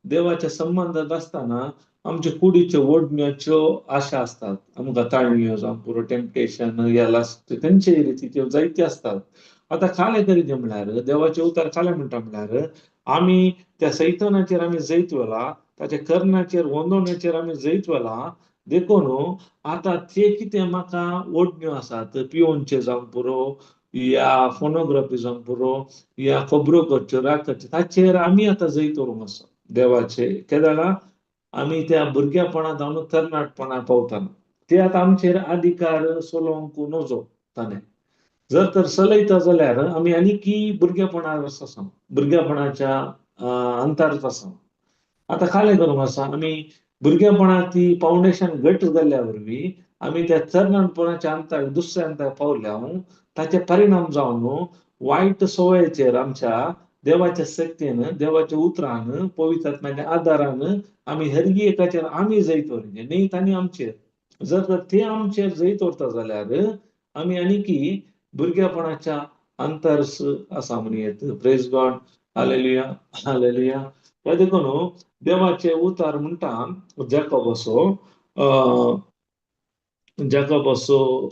देवाच्या संबंदांत आसतना आमच्या कुडीच्यो ओडण्याच्यो आशा आसतात. आमकां ताळण्यो जावं पुरो, टेम्पटेशन या लास्ट खंयचे रितीच्यो जायत्यो आसतात. आतां काले करीत म्हळ्यार देवाचे उतार काले म्हणटा म्हळ्यार आमी त्या सैतानाचेर आमी जैत वेला, ताच्या करणाचेर वंदवण्याचेर आमी जैत वेला. देखून आतां ते कितें म्हाका ओडण्यो आसात, पियोनचे जावं पुरो, या फोनोग्राफी जावं पुरो, या खबरो करच्यो, राग करच्यो, ताचेर आमी आतां जैत व्हरूंक आसा देवाचे. केदळा आमी त्या भुरगेपणांत जावन तरणाटपणा पावतना ते आतां आमचेर अधिकार चलोवंक नजो. ताणें जर तर चलयता जाल्यार आमी आनीकी भुरगेपणार आसा, भुरगेपणाच्या अंतारच आसा. आतां कालें करूंक आसा, आमी भुरगेपणांत ती फावंडेशन घट जाल्ल्या वरवीं आमी त्या तरणाटपणाच्या अंताक दुसऱ्या अंताक पावल्या ताचे परिणाम जावन वायट सवयेचेर आमच्या देवाच्या शक्तीन, देवाच्या उतरान, पवित्र आत्म्याच्या आदारान आमी हरगी एकाचेर आमी जैत व्हरचें न्ही तांणी आमचेर. जर तर ते आमचेर जैत व्हरता जाल्यार आमी आनीकी भुरगेपणाच्या अंतर्स आसा म्हणून येत. प्रेज गॉड, हालेलुया, हालेलुया. ह्या देखून देवाचे उतार म्हणटा जाकब असो, जाकब असो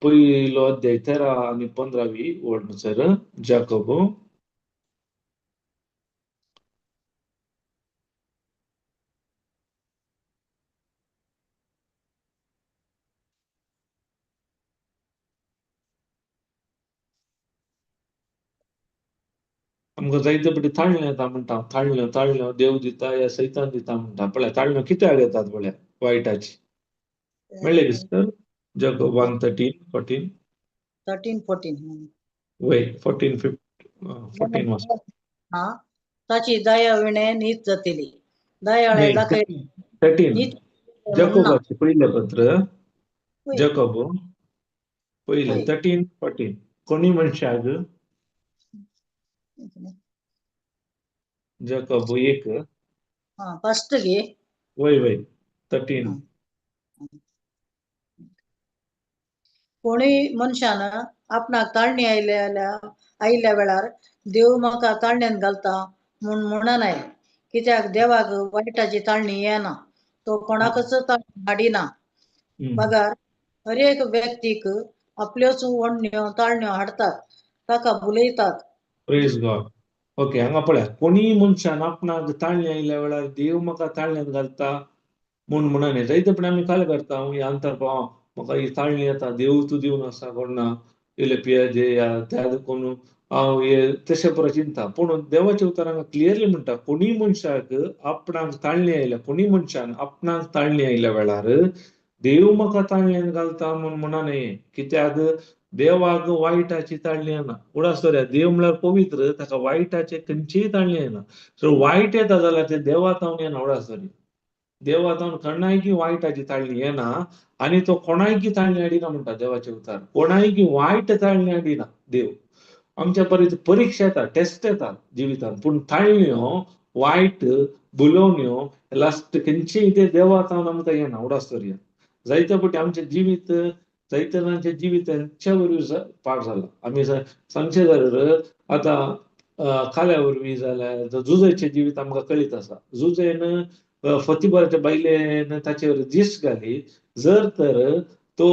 पयलो अध्याय 13 आनी 15वी वळ सर जाकब. आमकां जायते पटी ताळण्यो येता म्हणटा, ताळण्यो ताळण्यो देव दिता या सैतान दिता म्हणटा. पळय ताळण्यो कित्याक येतात पळया वायटाची. मेळ्ळें सर? जाकब 1 13 14 13 14 वय 14 15 14 वाच. हा, ताची दया विणे नीत जातली, दयाळे दाखय 13 जाकोबाचे पयलें पत्र, जाकोब पयलें 13 14. कोणी मनशाक जाकब 1 फस्ट गे वय वय 13. कोणी मनशान आपणाक ताळणी आयिल्ल्या वेळार देव म्हाका ताळण्यान घालता म्हूण म्हणनाय, कित्याक देवाक वायटाची ताळणी येना, तो कोणाकच ताळणी हाडिना, मगर हर एक व्यक्तीक आपल्योच ओडण्यो ताळण्यो हाडटात, ताका भुलयतात. प्रेज गॉड. ओके, हांगा पळया कोणी मनशान आपणाक ताळणी आयिल्ल्या वेळार देव म्हाका ताळण्यान घालता म्हूण म्हणनाय. जायते पण आमी काल करता ह्या अंतर पाव म्हाका ही ताळणी येता देव तूं दिवन आसा कोणा इले पियाजे या त्या देखून हांव हे तशें परत चिंता. पूण देवाच्या उतर हांगा क्लियरली म्हणटा कोणी मनशाक आपणाक ताळणी आयल्या, कोणी मनशान आपणाक ताळणी आयिल्ल्या वेळार देव म्हाका ताळण्यान घालता म्हूण म्हणनाय, कित्याक देवाक वायटाची ताळणी येना. उडास दवरया, देव म्हळ्यार पवित्र, ताका वायटाचे खंयचीय ताळणी येना. सो वायट येता जाल्यार ते देवा तावन येना. उडास दवरया, देवा तावन कोणायकी वायटाची ताळणी येना आनी तो कोणायकी ताळणी हाडिना म्हणटा देवाचे उतार. कोणायकी वायट ताळणी हाडिना देव. आमच्या परीत परिक्षा येता, टेस्ट येता जिवितान, पूण ताळण्यो वायट बुलोवण्यो लास्ट खंयचीय ते देवा तावन आमकां येना. उडास दवरया, जायते पटी आमचें जिवीत, जायते जाणांचें जिवीत हेंच्या वरवीं पाड जाला. आमी सांगचें जाल्यार आतां काल्या वरवीं जाल्यार जुजयचें जिवीत आमकां कळीत आसा. जुजयन फतीबराच्या बायलेन ताचेर दीस घाली, जर तर तो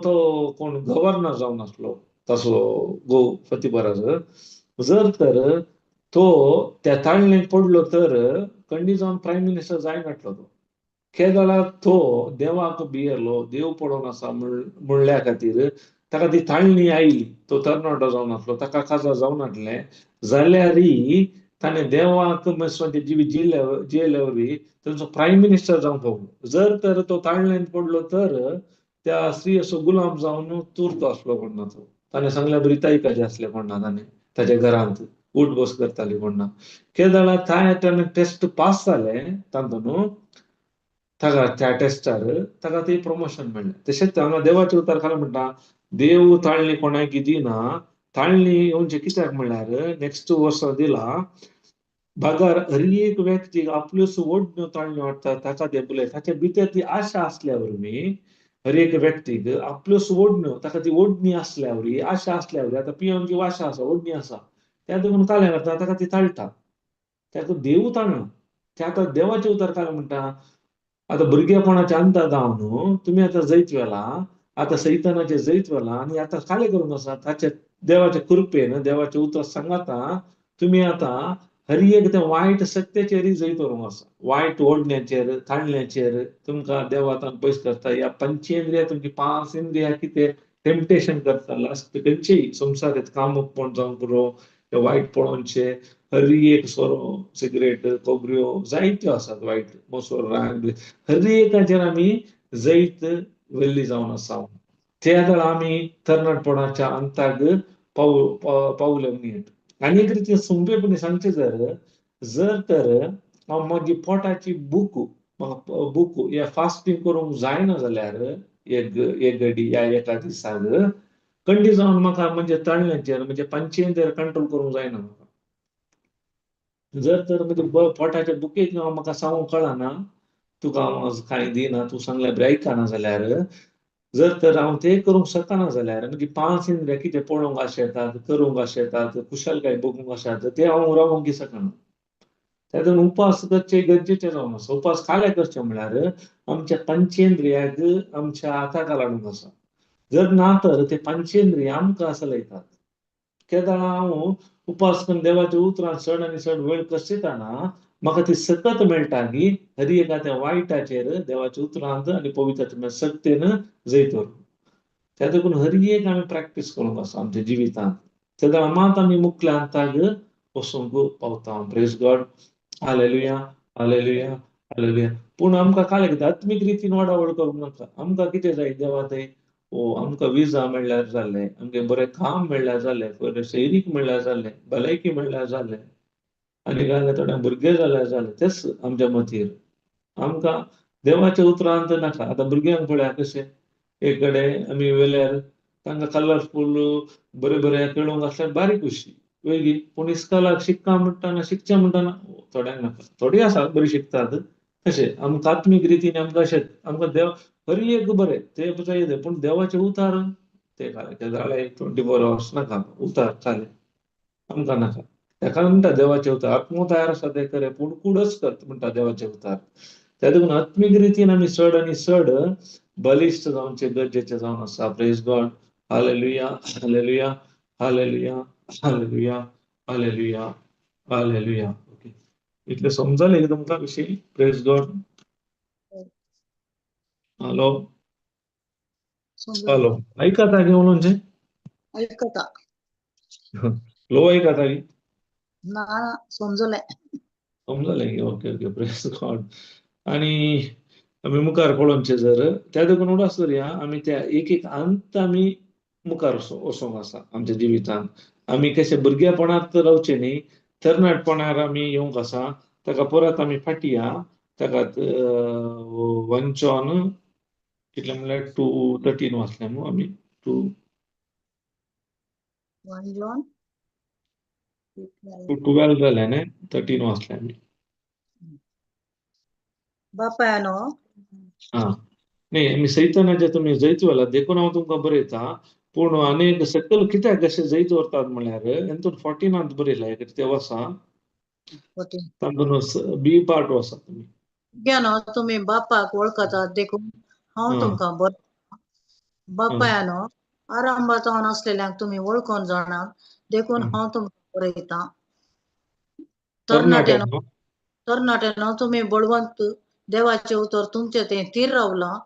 तो कोण गव्हर्नर जावन आसलो तसो गो फतीबराचो, जर तर तो त्या ताळणेक पडलो तर कंडी जावन प्रायम मिनिस्टर जायनाटलो तो. केदळा तो देवाक भियेलो, देव पडोवन आसा म्हणल्या खातीर ताका ती ताळणी आयली. तो तरणाटो जावन आसलो, ताका काजार जावन नासलें जाल्यारय ताणें देवाक मसवांचे जिवीत जियेल्या वरवीं तांचो प्रायम मिनिस्टर जावंक पावलो. जर तर तो ताळण्यांत पडलो तर त्या स्त्रीयेचो गुलाम जावन तुरतो आसलो कोण ना तो. ताणें सांगल्या बरी तायकाचें आसलें कोण ना, ताणें ताच्या घरांत उठ बस करताली कोण ना. केदळा ताणें टेस्ट पास जालें तातूंत न्हू ताका त्या टेस्टार ताका ते प्रमोशन मेळ्ळें. तशेंच हांगा देवाचे उतर खाला म्हणटा देव ताळणी कोणाक दिना, ताळणी येवचें कित्याक म्हणल्यार नेक्स्ट वर्सा दिला बगर हर एक व्यक्तीक आपल्यो ओडण्यो ताळण्यो हाडटा ताका ते बुलय. ताच्या भितर ती आशा आसल्या वरवीं हर एक व्यक्तीक आपल्यो ओडण्यो, ताका ती ओडणी आसल्या वरवीं, आशा आसल्या वरवीं, आतां पियेवची आशा आसा, ओडणी आसा, त्या देखून कालें करता ताका ती ताळटा, ताका देव ताळना. ते आतां देवाचें उतर काय म्हणटा आतां भुरगेपणाच्या अंता जावन न्हू तुमी आतां जैत व्हेलां, आतां सैतानाचें जैत व्हेलां आनी आतां कालें करून आसा ताच्या देवाच्या कृपेन, देवाचें उतर सांगाता तुमी आतां हर एक त्या वायट सत्याचेरय जैत व्हरूंक आसा. वायट ओडण्याचेर, ताणण्याचेर तुमकां देव आतां पयस करता. ह्या पंचेंद्रिया, तुमची 5 इंद्रिया कितें टेम्पटेशन करता लास्ट खंयचेय संवसारीत कामूकपण जावंक पुरो, वायट पळोवचें, हर एक सोरो, सिगरेट, कोबऱ्यो जायत्यो आसात वायट, मोसोर, राग, हर एकाचेर आमी जैत वेल्ली जावन आसा. त्या वेळार आमी तरणाटपणाच्या अंताक पावले न्ही. आनी एक रितीन सोंपेपणी सांगचें जर जर तर हांव म्हजी पोटाची बूक, म्हाका बूक या फास्टींग करूंक जायना जाल्यार एक एक गडी ह्या एका दिसाक कंडी जावन म्हाका म्हणजे तळण्याचेर म्हणजे पंचेंद्रियार कंट्रोल करूंक जायना म्हाका. जर तर म्हणजे पोटाच्या बुकेक म्हाका सांगूंक कळना, तुका हांव कांय दिना, तूं सांगल्यार बरें आयकना जाल्यार, जर तर हांव तें करूंक शकना जाल्यार म्हणजे पांच इंद्रियां कितें पळोवंक आशेतात, करूंक आशेतात, खुशालकाय बघूंक आशेतात, ते हांव रावंक शकना. तेन्ना उपास करचे गरजेचे जावन आसा. उपास काल्या करचे म्हळ्यार आमच्या पंचेंद्रियाक आमच्या हाताक लागूंक आसा. जर ना तर ते पंचेंद्रियां आमकां चलयतात. केदळा हांव उपास करून देवाच्या उतरान चड आनी चड वेळ कसितना म्हाका ती सकत मेळटा की हर एका त्या वायटाचेर देवाच्या उतरांत आनी पवित्र सक्तेन जैत व्हरूंक. त्या देखून हर एक आमी प्रॅक्टीस करूंक आसा आमच्या जिवितांत. तेन्ना मात आमी मुखल्या हाताक वचूंक पावता. Praise God. Hallelujah, hallelujah, hallelujah. पूण आमकां काल कितें आत्मीक रितीन वाडावळ करूंक नाका. आमकां कितें जाय देवा थंय, ओ आमकां विजा मेळ्ळ्यार जालें, आमकां बरें काम मेळ्ळ्यार जालें, बरें सैरीक मेळ्ळ्यार जालें, भलायकी मेळ्ळ्यार जालें, आनी काय थोड्यांक भुरगे जाल्यार जालें, तेच आमच्या मतीर. आमकां देवाच्या उतरांत नाका. आतां भुरग्यांक पळया कशें एक कडेन आमी वेल्यार तांकां कलरफूल बरें बरें खेळोंक आसल्यार बारीक खुशी वेगळी. पूण इस्कॉलाक शिकता म्हणटाना शिकचें म्हणटाना थोड्यांक नाका. थोडीं आसा बरीं शिकतात. तशें आमकां आत्मीक रितीन आमकां अशेंच आमकां देव हर एक बरें तें जाय, पूण देवाचें उतार तें जाल्यार 24 आवर्स नाका. उतार चालें आमकां नाका. ताका म्हणटा देवाचें उतार आत्मो तयार आसा तें खरें, पूण कूडच करता म्हणटा देवाचें उतार. त्या देखून आत्मीक रितीन आमी चड आनी चड बलिश्ट जावचें गरजेचें जावन आसा. Praise God. Hallelujah, hallelujah, hallelujah, hallelujah, hallelujah, hallelujah. Okay, इतलें समजलें तुमकां कशी? Praise God. Hello, hello, आयकता गे उलोवचें? आयकता. लो आयकता गी? ना, समजलें. समजलें की? Okay okay, praise God. आनी आमी मुखार पळोवचें जर त्या देखून उडास धरया आमी त्या एक एक अंत आमी मुखार वचोंक आसा आमच्या जिवितांत. आमी कशें भुरगेपणांत रावचें न्ही, तरणाटपणार आमी येवंक आसा. ताका परत आमी फाटी या ताका 1 John कितलें म्हणल्यार 2:13 वाचलें न्हू आमी? 2 1 John 2:12 जालें न्ही, 13 वाचलें आमी. बापायनो. आं न्ही, आमी सैतानाचे तुमी जैत व्हेला देखून हांव तुमकां बरयता. पूण अनेक सकल कित्याक कशें जैत व्हरतात म्हणल्यार हेतून 14 बरयलां तें वाचा. तातूंत बी पार्ट वाचा तुमी. भुरग्यानो, तुमी बापाक वळखतात देखून हांव तुमकां बरयतां. बापायनो, आरंभांत आसलेल्यांक तुमी वळखून जाणात देखून हांव तुमकां बरयतां. तरणाट्यानो, तरणाट्यानो, तुमी बळवंत, देवाचें उतर तुमचें तें थीर रावलां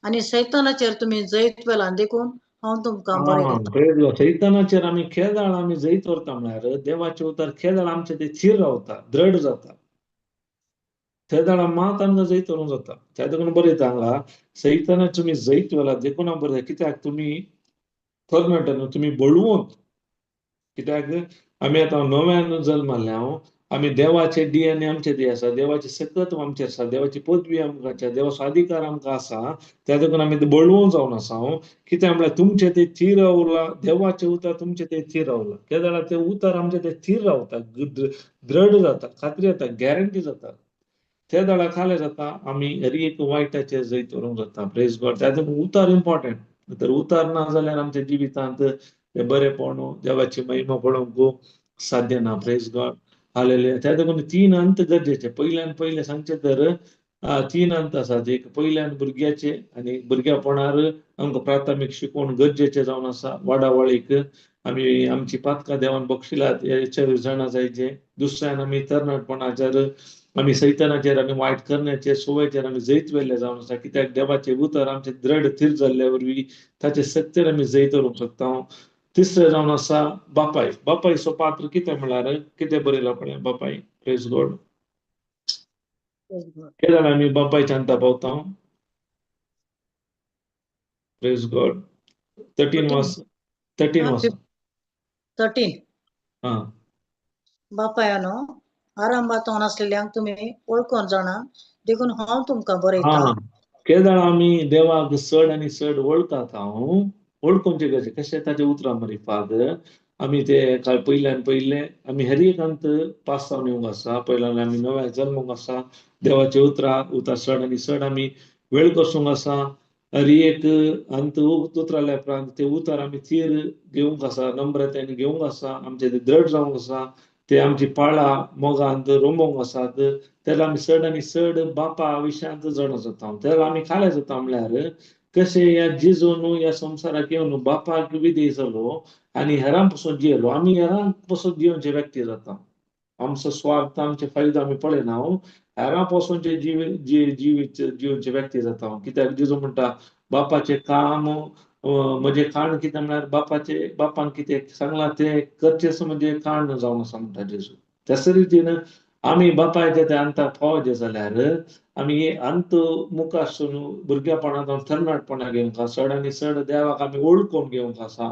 आनी सैतानाचेर तुमी जैत व्हेलां देखून हांव तुमकां बरयतां. सैतानाचेर आमी खेदाळ आमी जैत व्हरता म्हळ्यार देवाचें उतर खेदाळ आमचें तें थीर रावता, द्रढ जाता. तेदाळा मात आमकां जैत व्हरूंक जाता. त्या देखून बरयता हांगा सैताना तुमी जैत व्हेला देखून हांव बरयता. कित्याक तुमी तरणाट्यानो तुमी बळवंत. कित्याक आमी आतां नव्यान जल्माल्या, आमी देवाचे DNA आमचे ते आसा, देवाचे सकत आमचे आसा, देवाची पदवी आमकां आसा, देवाचो अधिकार आमकां आसा. त्या देखून आमी बळवंत जावन आसा. कित्याक म्हळ्यार तुमचे ते थीर रावला, देवाचें उतर तुमचे ते थीर रावला. तेन्ना ते उतर आमचे ते थीर रावता, द्रढ जाता, खात्री जाता, गॅरंटी जाता. त्या दळा खाले जाता आमी हर एक वायटाचेर जैत व्हरूंक जाता. Praise God. त्या देखून उतार इम्पॉर्टंट. तर उतार ना जाल्यार आमच्या जिवितांत ते बरेपण देवाची महिमा पळोवंक साध्य ना. Praise God. Hallelujah. त्या देखून 3 अंत गरजेचे. पयल्यान पयलें सांगचें तर 3 अंत आसात. एक पयल्यान भुरग्याचे आनी भुरग्यापणार आमकां प्राथमीक शिकवण गरजेचें जावन आसा. वाडावळीक आमी आमची पातकां देवान बक्षिलात हेचेर जाणा जायचे. दुसऱ्यान आमी तरणाटपणाचेर आमी सैतानाचेर आमी वायट करण्याचेर संवयचेर आमी जैत व्हेल्ले जावन आसा. कित्याक देवाचें उतर आमचें द्रढ थीर जाल्ले वरवीं ताचे सक्तेर आमी जैत व्हरूंक शकता. तिसरें जावन आसा बापाय. बापायचो पात्र कितें म्हळ्यार कितें बरयलां पळय बापाय. Praise God. केन्ना आमी बापायच्या अंता पावता? Praise God. 13 वास, 13 वास. 13. आं बापायनो, आरंभांत आसलेल्यांक तुमी वळखून जाणा देखून हांव तुमकां बरयतां. केदाळ आमी देवाक चड आनी चड वळखात हांव वळखुचे गरजे कशें ताचे उतरां मारिफात आमी ते काल पयल्यान पयले आमी हर एकांत पास जावन येवंक आसा. पयल्यान आमी नव्या जल्मूंक आसा, देवाचे उतरां उतरां चड आनी चड आमी वेळ कसूंक आसा. हर एक अंत उतराल्या उपरांत ते उतर आमी थीर घेवंक आसा, नम्रतेन घेवंक आसा, आमचे ते दृढ जावंक आसा, ते आमची पाळां मोगांत रोमोंक आसात. तेन्ना आमी चड आनी चड बापा विशयांत जाणा जाता. तेन्ना आमी खाल्या जाता म्हणल्यार कशें ह्या जेजून ह्या संवसाराक येवन बापाक विधेय जालो आनी हेरां पसून जियेलो. आमी हेरां पसून जियोवचे व्यक्ती जाता. आमचो स्वार्थ आमचे फायदो आमी पळयना, हेरां पसूनचे जिवीत जियोवचे व्यक्ती जाता. कित्याक जेजू म्हणटा बापाचें काम म्हजें काण कितें म्हळ्यार बापाचे बापान कितें सांगलां तें करचेंच म्हजें काण जावन आसा म्हणटा जेजू. त्याच रितीन आमी बापायच्या त्या अंताक पावचे जाल्यार आमी अंत मुखारसून भुरगेपणांत तरणाटपणा घेवंक आसा, चड आनी चड देवाक आमी वळखून घेवंक आसा,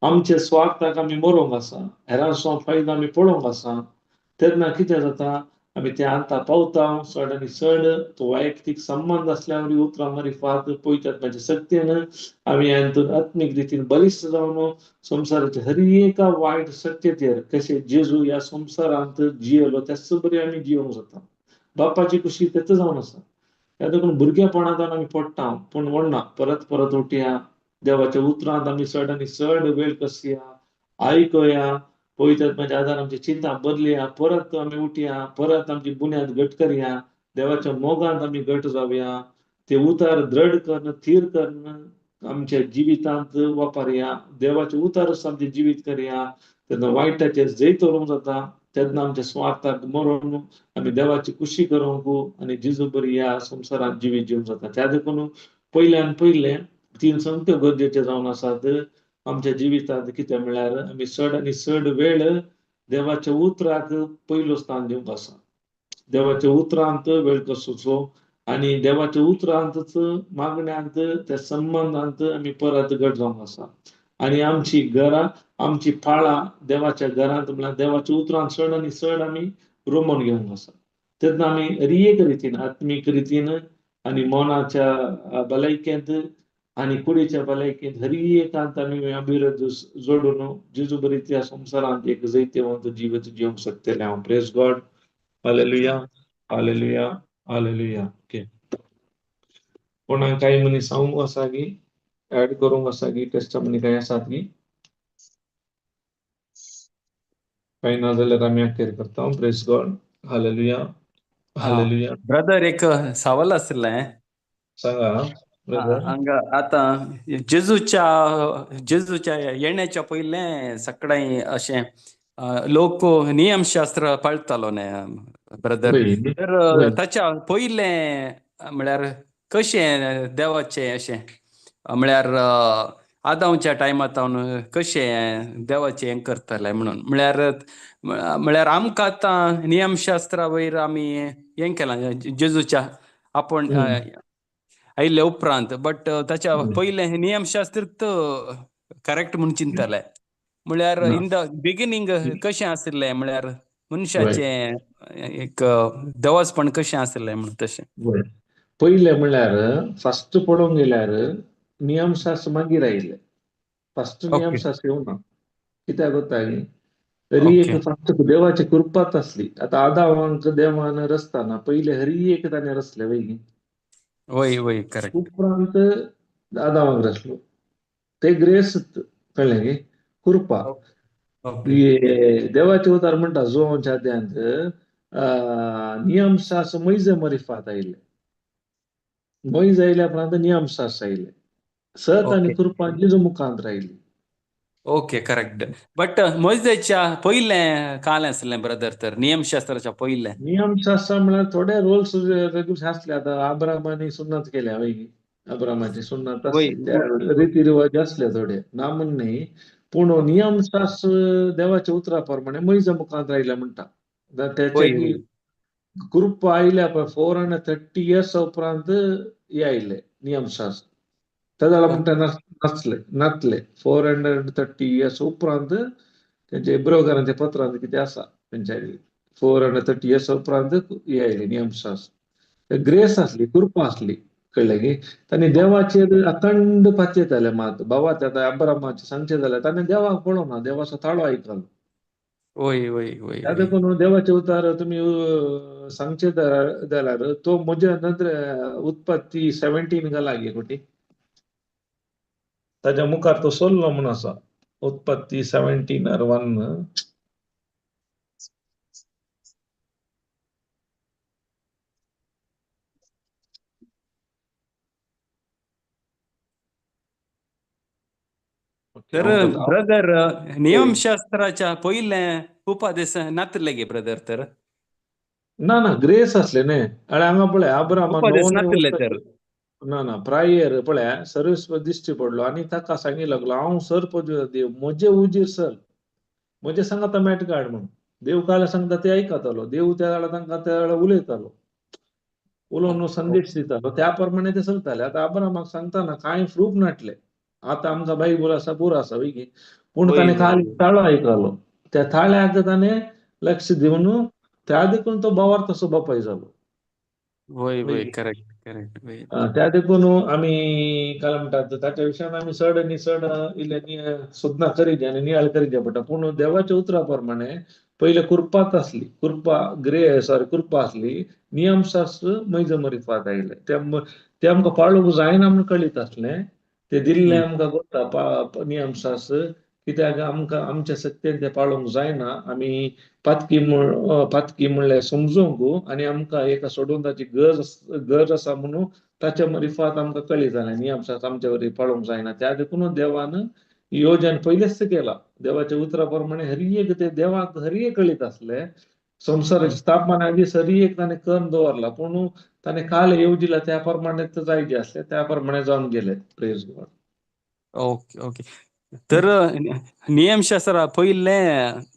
आमच्या स्वार्थाक आमी मरोंक आसा, हेरांचो फायदो आमी पळोवंक आसा. तेन्ना कितें जाता आमी त्या अंता पावता. चड आनी चड तो वैयक्तीक संबंद आसल्या वरी उतरां मारिफात पयतात म्हाज्या शक्तीन आमी हातूंत आत्मीक रितीन बलिश्ट जावन संवसाराच्या हर एका वायट शक्यतेर कशें जेजू ह्या संवसारांत जियेलो त्याच बरी आमी जियोंक जाता. बापाची खुशी तेच जावन आसा. त्या देखून भुरगेपणांत आमी पडटा पूण व्हडना, परत परत उठया, देवाच्या उतरांत आमी चड आनी चड वेळ कसया, आयकया, पवित्र आत्म्याच्या आदार आमची चिंता बदलया, परत आमी उठया, परत आमची बुन्याद घट करया, देवाच्या मोगांत आमी घट जावया, ते उतार दृढ करून थीर करून आमच्या जिवितांत वापरया, देवाचे उतारच आमचें जिवीत करया. तेन्ना वायटाचेर जैत व्हरूंक जाता. तेन्ना आमच्या स्वार्थाक मरोन आमी देवाची खुशी करूंक आनी जेजू बरी ह्या संवसारांत जिवीत जिवंक जाता. त्या देखून पयल्यान पयलें तीन सामक्यो गरजेचे जावन आसात आमच्या जिवितांत. कितें म्हणल्यार आमी चड आनी चड वेळ देवाच्या उतराक पयलो स्थान दिवंक आसा. देवाच्या उतरांत वेळ कसोचो आनी देवाच्या उतरांतच मागण्यांत त्या संबंदांत आमी परत घट जावंक आसा. आनी आमची घरां आमची पाळां देवाच्या घरांत म्हणल्यार देवाच्या उतरांत चड आनी चड आमी रोमोन घेवंक आसा. तेन्ना आमी हर एक रितीन आत्मीक रितीन आनी मनाच्या भलायकेंत आनी कुडीच्या भलायकेंत हर एकांत आमी अभिवृद्ध जोडून जेजू बरी त्या संवसारांत एक जैतवंत जिवीत जिवंक शकतले हांव. Praise God. Hallelujah, hallelujah, hallelujah. Okay, कोणाक कांय मनीस सांगूंक आसा की ऍड करूंक आसा की टेस्टमनी कांय आसात की कांय ना जाल्यार आमी अखेर करता. Praise God. Hallelujah, hallelujah. Brother एक सवाल आशिल्लें. सांगा ब्रदर. हांगा आतां जेजूच्या जेजूच्या येण्याच्या पयलें सगळें अशें लोक नियमशास्त्र पाळटालो न्ही ब्रदर, तर ताच्या पयलें म्हळ्यार कशें देवाचें अशें म्हळ्यार आदांवच्या टायमांत कशें देवाचें हें करताले म्हणून म्हळ्यार म्हळ्यार आमकां आतां नियमशास्त्रा वयर आमी हें केलां जेजूच्या आपूण आयिल्ले उपरांत, बट ताच्या पयलें नियमशास्त्र करेक्ट म्हूण चिंतताले. म्हळ्यार इन the beginning कशें आशिल्लें म्हळ्यार मनशाचें एक देवासपण कशें आशिल्लें म्हणून तशें. पयलें म्हणल्यार फर्स्ट पळोवंक गेल्यार नियमशास्त्र मागीर आयिल्लें. फर्स्ट नियमशास्त्र येवना. कित्याक कोत्ता तरी एक फक्त देवाची कृपाच आसली. आतां आदावांक देवान रचतना पयले हरी एक ताणें रचले वय. वय वय करेक्ट. उपरांत आदावांक रचलो ते ग्रेस, कळ्ळें की कृपा. देवाचे उतार म्हणटा जोवाच्या अध्यायांत नियमशास्त्र मैजे मरिफात आयिल्ले. मैज आयल्या उपरांत नियमशास्त्र आयिल्ले. सत आनी कृपा जेजू मुखांत रायली. Okay correct. बट मोयजेच्या पयलें काल आसलें ब्रदर, तर नियमशास्त्राच्या पयलें नियमशास्त्र म्हळ्यार थोडे रोल्स रेग्युलेशन आसले. आतां आब्रामानी सुन्नत केल्या वय, अब्रामाची सुन्नत आसली, रिती रिवाज आसले थोडे, ना म्हण न्ही, पूण नियमशास्त्र देवाच्या उतरा प्रमाणे मैजा मुखांत रायल्या म्हणटा. त्याचे कृपा आयल्या 430 इयर्स उपरांत हे आयले नियमशास्त्र. तेदोळा म्हणटा नासले नातले 430 इयर्स उपरांत तेंचे इब्रोगारांच्या पत्रांत कितें आसा तेंच्या 430 इयर्स उपरांत हे आयले नियमशास्त्र. ग्रेस आसली, कृपा आसली, कळ्ळें की ताणें देवाचेर अखंड पातयेताले मात भावार्थ आतां अब्रामाचें सांगचें जाल्यार ताणें देवाक पळोवना, देवाचो ताळो आयकलो. वय वय वय त्या वय देखून देवाचे उतार तुमी सांगचे जाल्यार तो म्हज्या नदरे उत्पत्ती 17 गा लागीं कुटी ताच्या मुखार तो सोल्लो म्हूण आसा. उत्पत्ती 17:1. तर ब्रदर, नियमशास्त्राच्या पयलें उपदेश नातले गे ब्रदर? तर ना ना, ग्रेस आसले न्ही. आनी हांगा पळय अब्रामा उपदेश नातले तर. ना ना, प्रायर पळय सर्वेस्पर दिश्टी पडलो आनी ताका सांगी लागलो, हांव सर्प देव, म्हजे उजीर सर, म्हजे सांगाता मॅट काड म्हूण. देव काल सांगता ते आयकतालो. देव त्या वेळार तांकां त्या वेळार उलयतालो, उलोवन संदेश दितालो, त्या प्रमाणे ते चलताले. आतां अब्रामाक सांगतना कांय प्रूफ नाटले. आतां आमकां बायबल आसा, पुरो आसा वय. पूण वय ताणें वय खाली वय ताळो आयकलो, त्या ताळ्याक ताणें लक्ष दिवन त्या देखून तो भावार्थ बापाय जालो. वय वय वय करेक्ट करेक्ट वय. त्या देखून आमी काय म्हणटात ताच्या विशयान आमी चड आनी चड इल्ले सोदना करीत आनी नियाळ करीत पडटा. पूण देवाच्या उतरा प्रमाणे पयले कृपात आसली, कृपा ग्रे सॉरी कृपा आसली, नियमशास्त्र मैज मरिफात आयले. ते आमकां पाळूंक जायना म्हूण कळीत आसलें, ते दिल्लें आमकां गोता नियमशास्त्र, कित्याक आमकां आमच्या शक्तेन ते पाळूंक जायना. आमी पातकी पातकी म्हणल्यार समजूंक आनी आमकां एका सोडून ताची गरज गरज आसा म्हणून ताच्या मरिफात आमकां कळीत जालें नियमशास्त्र आमच्या वरी पाळूंक जायना. त्या देखून देवान योजन पयलेच केला. देवाच्या उतरा प्रमाणे हर एक ते देवाक हर एक कळीत आसले. संवसाराची स्थापना आदी सरी एक ताणें करून दवरला, पूण ताणें काल येवजिला त्या प्रमाणे जायचे आसले, त्या प्रमाणे जावन गेले. Praise God. Okay okay. तर नियमशास्त्रा पयले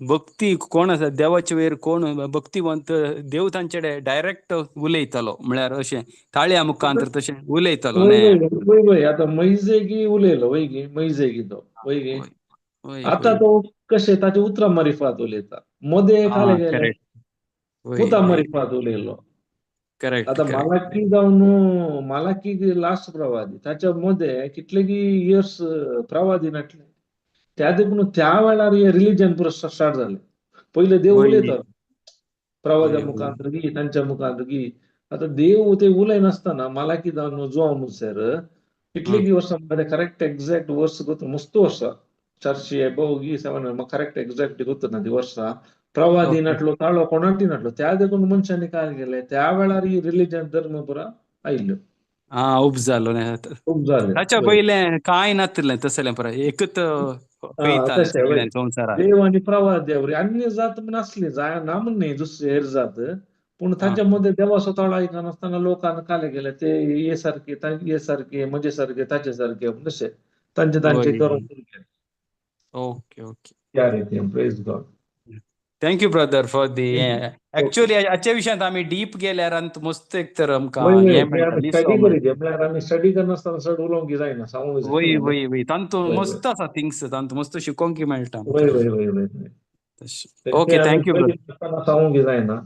भक्ती कोण आसा देवाचे वयर, कोण भक्तिवंत देव तांचे डायरेक्ट उलयतालो, म्हळ्यार अशें ताळ्या मुखांतर तशें उलयतालो वय वय वय. आतां मैजेगी उलयलो वय गी, मैजेगी तो वय गी. आतां तो कशें ताचे उतरां मारिफात उलयता, मदें खाले गेले पुता मारिफात उलयलो. करेक्ट. आतां मालाकी जावन मालाकी लास्ट प्रवादी, ताच्या मदें कितले की इयर्स प्रवादी नाटले. त्या देखून त्या वेळार हे रिलिजन पुरो स्टार्ट जालें. पयले देव उलयतालो प्रवाद्या मुखांत गी, तांच्या मुखांत गी. आतां देव ते उलयनासतना मालाकी जावन जुवांव मुसर कितले की वर्सां मदें करेक्ट एग्जॅक्ट वर्स गोत्ता, मस्त वर्सां 400 एबोव गी 7 करेक्ट एग्जॅक्ट गोत्तना ती वर्सां प्रवादी नाटलो, ताळो कोणाटी नाटलो. त्या देखून मनशांनी काय केलें त्या वेळार ही रिलिजन धर्म पुरा आयल्यो. हा, उब जालो. उब जालें. ताच्या पयलें कांय नातिल्लें तसलें, पुरा एकूच संवसारांत देव आनी प्रवाद्या वरी अन्य जात म्हूण आसली जाय ना म्हूण न्ही, दुसरी हेर जात, पूण ताच्या मदें देवाचो ताळो आयकनासतना लोकांक काले गेले ते हे सारके हे सारके म्हजे सारके ताचे सारके तशे तांचे तांचे करूंक. Okay okay. त्या रितीन. Praise God. Thank you brother for the actually हाच्या विशयांत आमी डीप गेल्यार आनी मस्त एक तर आमकां स्टडी करीत, म्हळ्यार आमी स्टडी करनासतना चड उलोवंक जायना, सांगूंक वय वय वय. तांतू मस्त आसा थिंग्स, तांतू मस्त शिकोवंक मेळटा. वय वय वय वय. Okay, thank you brother. सांगूंक जायना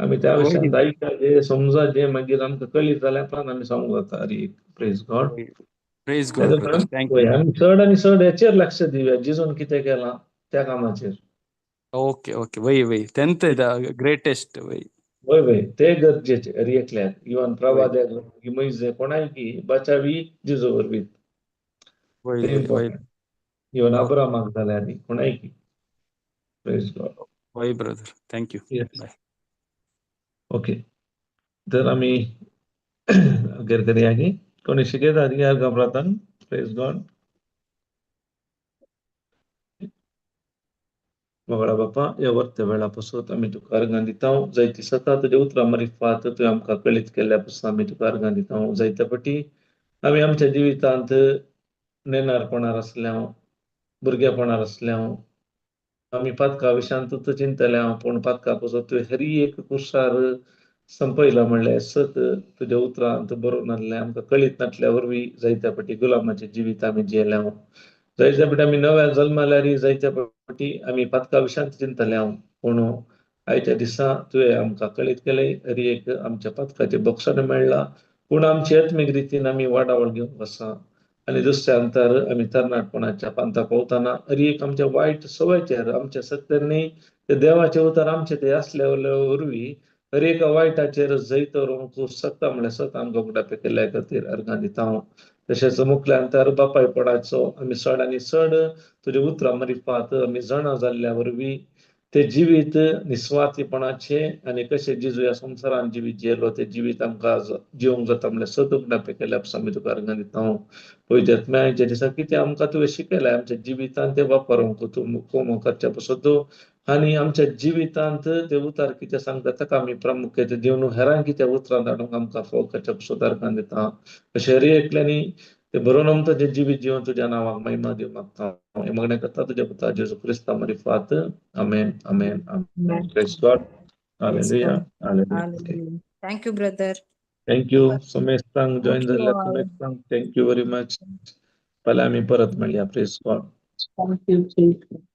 आमी त्या विशयांत आयकचे समजाचे, मागीर आमकां कळीत जाल्यार उपरांत आमी सांगूंक जाता. अरे प्रेज गॉड. Praise God. Thank you. आमी चड आनी चड हेचेर लक्ष दिवया, जेजून कितें केलां त्या कामाचेर. Okay okay. वय वय, तेंत ग्रेटेस्ट वय. वय वय, ते गरजेचे अरे एकल्याक इवन प्रवाद्याक मैजे कोणाय की बचावी जेजू वरवीं. वय वय. इवन अब्रामाक जाल्यार आनी कोणाय की. Praise God. वय brother, thank you. Bye. Okay, तर आमी अखेर करया की कोणी शिकयता ह्या घबरातान. Praise God. मोगळा बापा, ह्या वर्ते वेळा पासून आमी तुका अर्गां दिता. जायती सता तुज्या उतरां मारिफात तुवें आमकां कळीत केल्ल्या पासून आमी तुका अर्गां दिता. जायते पटी आमी आमच्या जिवितांत नेणारपणार आसल्या, भुरगेपणार आसल्या, आमी पातका विशयांतूच चिंतल्या, पूण पातका पासून तुवें हरी एक कुर्सार संपयला म्हणल्यार सत तुज्या उतरांत बरोवन नासलें, आमकां कळीत नासल्या वरवीं जायत्या पटी गुलामाचें जिवीत आमी जियेल्या. जायत्या पटी आमी नव्या जल्माल्यार जायत्या पटी आमी पातका विशयांत चिंतल्या, पूण आयच्या दिसा तुवें आमकां कळीत केलें हरी एक आमच्या पातकाचें बक्षण मेळ्ळां. पूण आमची आत्मीक रितीन आमी वाडावळ घेवंक आसा. आनी दुसऱ्या अंतर आमी तरणाटपणाच्या पंथा पावतना हर एक आमच्या वायट सवयचेर आमच्या सत्यांनी ते देवाचे उतर आमचे ते आसल्या वरवीं हर एका वायटाचेर जैत व्हरूंक शकता म्हणल्यार सत आमकां उगडापे केल्ल्या खातीर अर्गां दिता हांव. तशेंच मुखल्या अंतर बापायपणाचो आमी चड आनी चड तुज्या उतरां मारिफात आमी जाणा जाल्ल्या वरवीं ते जिवीत निस्वार्थीपणाचें आनी कशें जेजू ह्या संवसारान जिवीत जियेलो तें जिवीत आमकां जिवंक जाता म्हणल्यार सत उगडापे केल्या आमी तुका अर्गां दिता हांव. पवित्र आत्म्याच्या दिसा कितें आमकां तुवें शिकयलें आमच्या जिवितांत तें वापरूंक तूं कोमो करच्या पासत आनी आमच्या जिवितांत ते उतार कितें सांगता ताका आमी प्रामुख्य दिवन हेरांक कितें उतरां धाडूंक आमकां फोव करच्या पासत अर्गां दिता. अशें हर एकल्यांनी ते बरोवन आमकां जें जिवीत जिवन तुज्या नांवाक महिमा दिवंक मागता. हें मागणें करता तुज्या पुता जेजू क्रिस्ता मारिफात. आमेन, आमेन, आमेन. Praise God. Praise hallelujah. God. Hallelujah. Okay. Hallelujah. Thank you, brother. Thank you. समेस्तांक join Thank you जाल्ल्या all. समेस्तांक thank you very much. फाल्यां आमी परत मेळया. Praise God. Thank you, Jesus.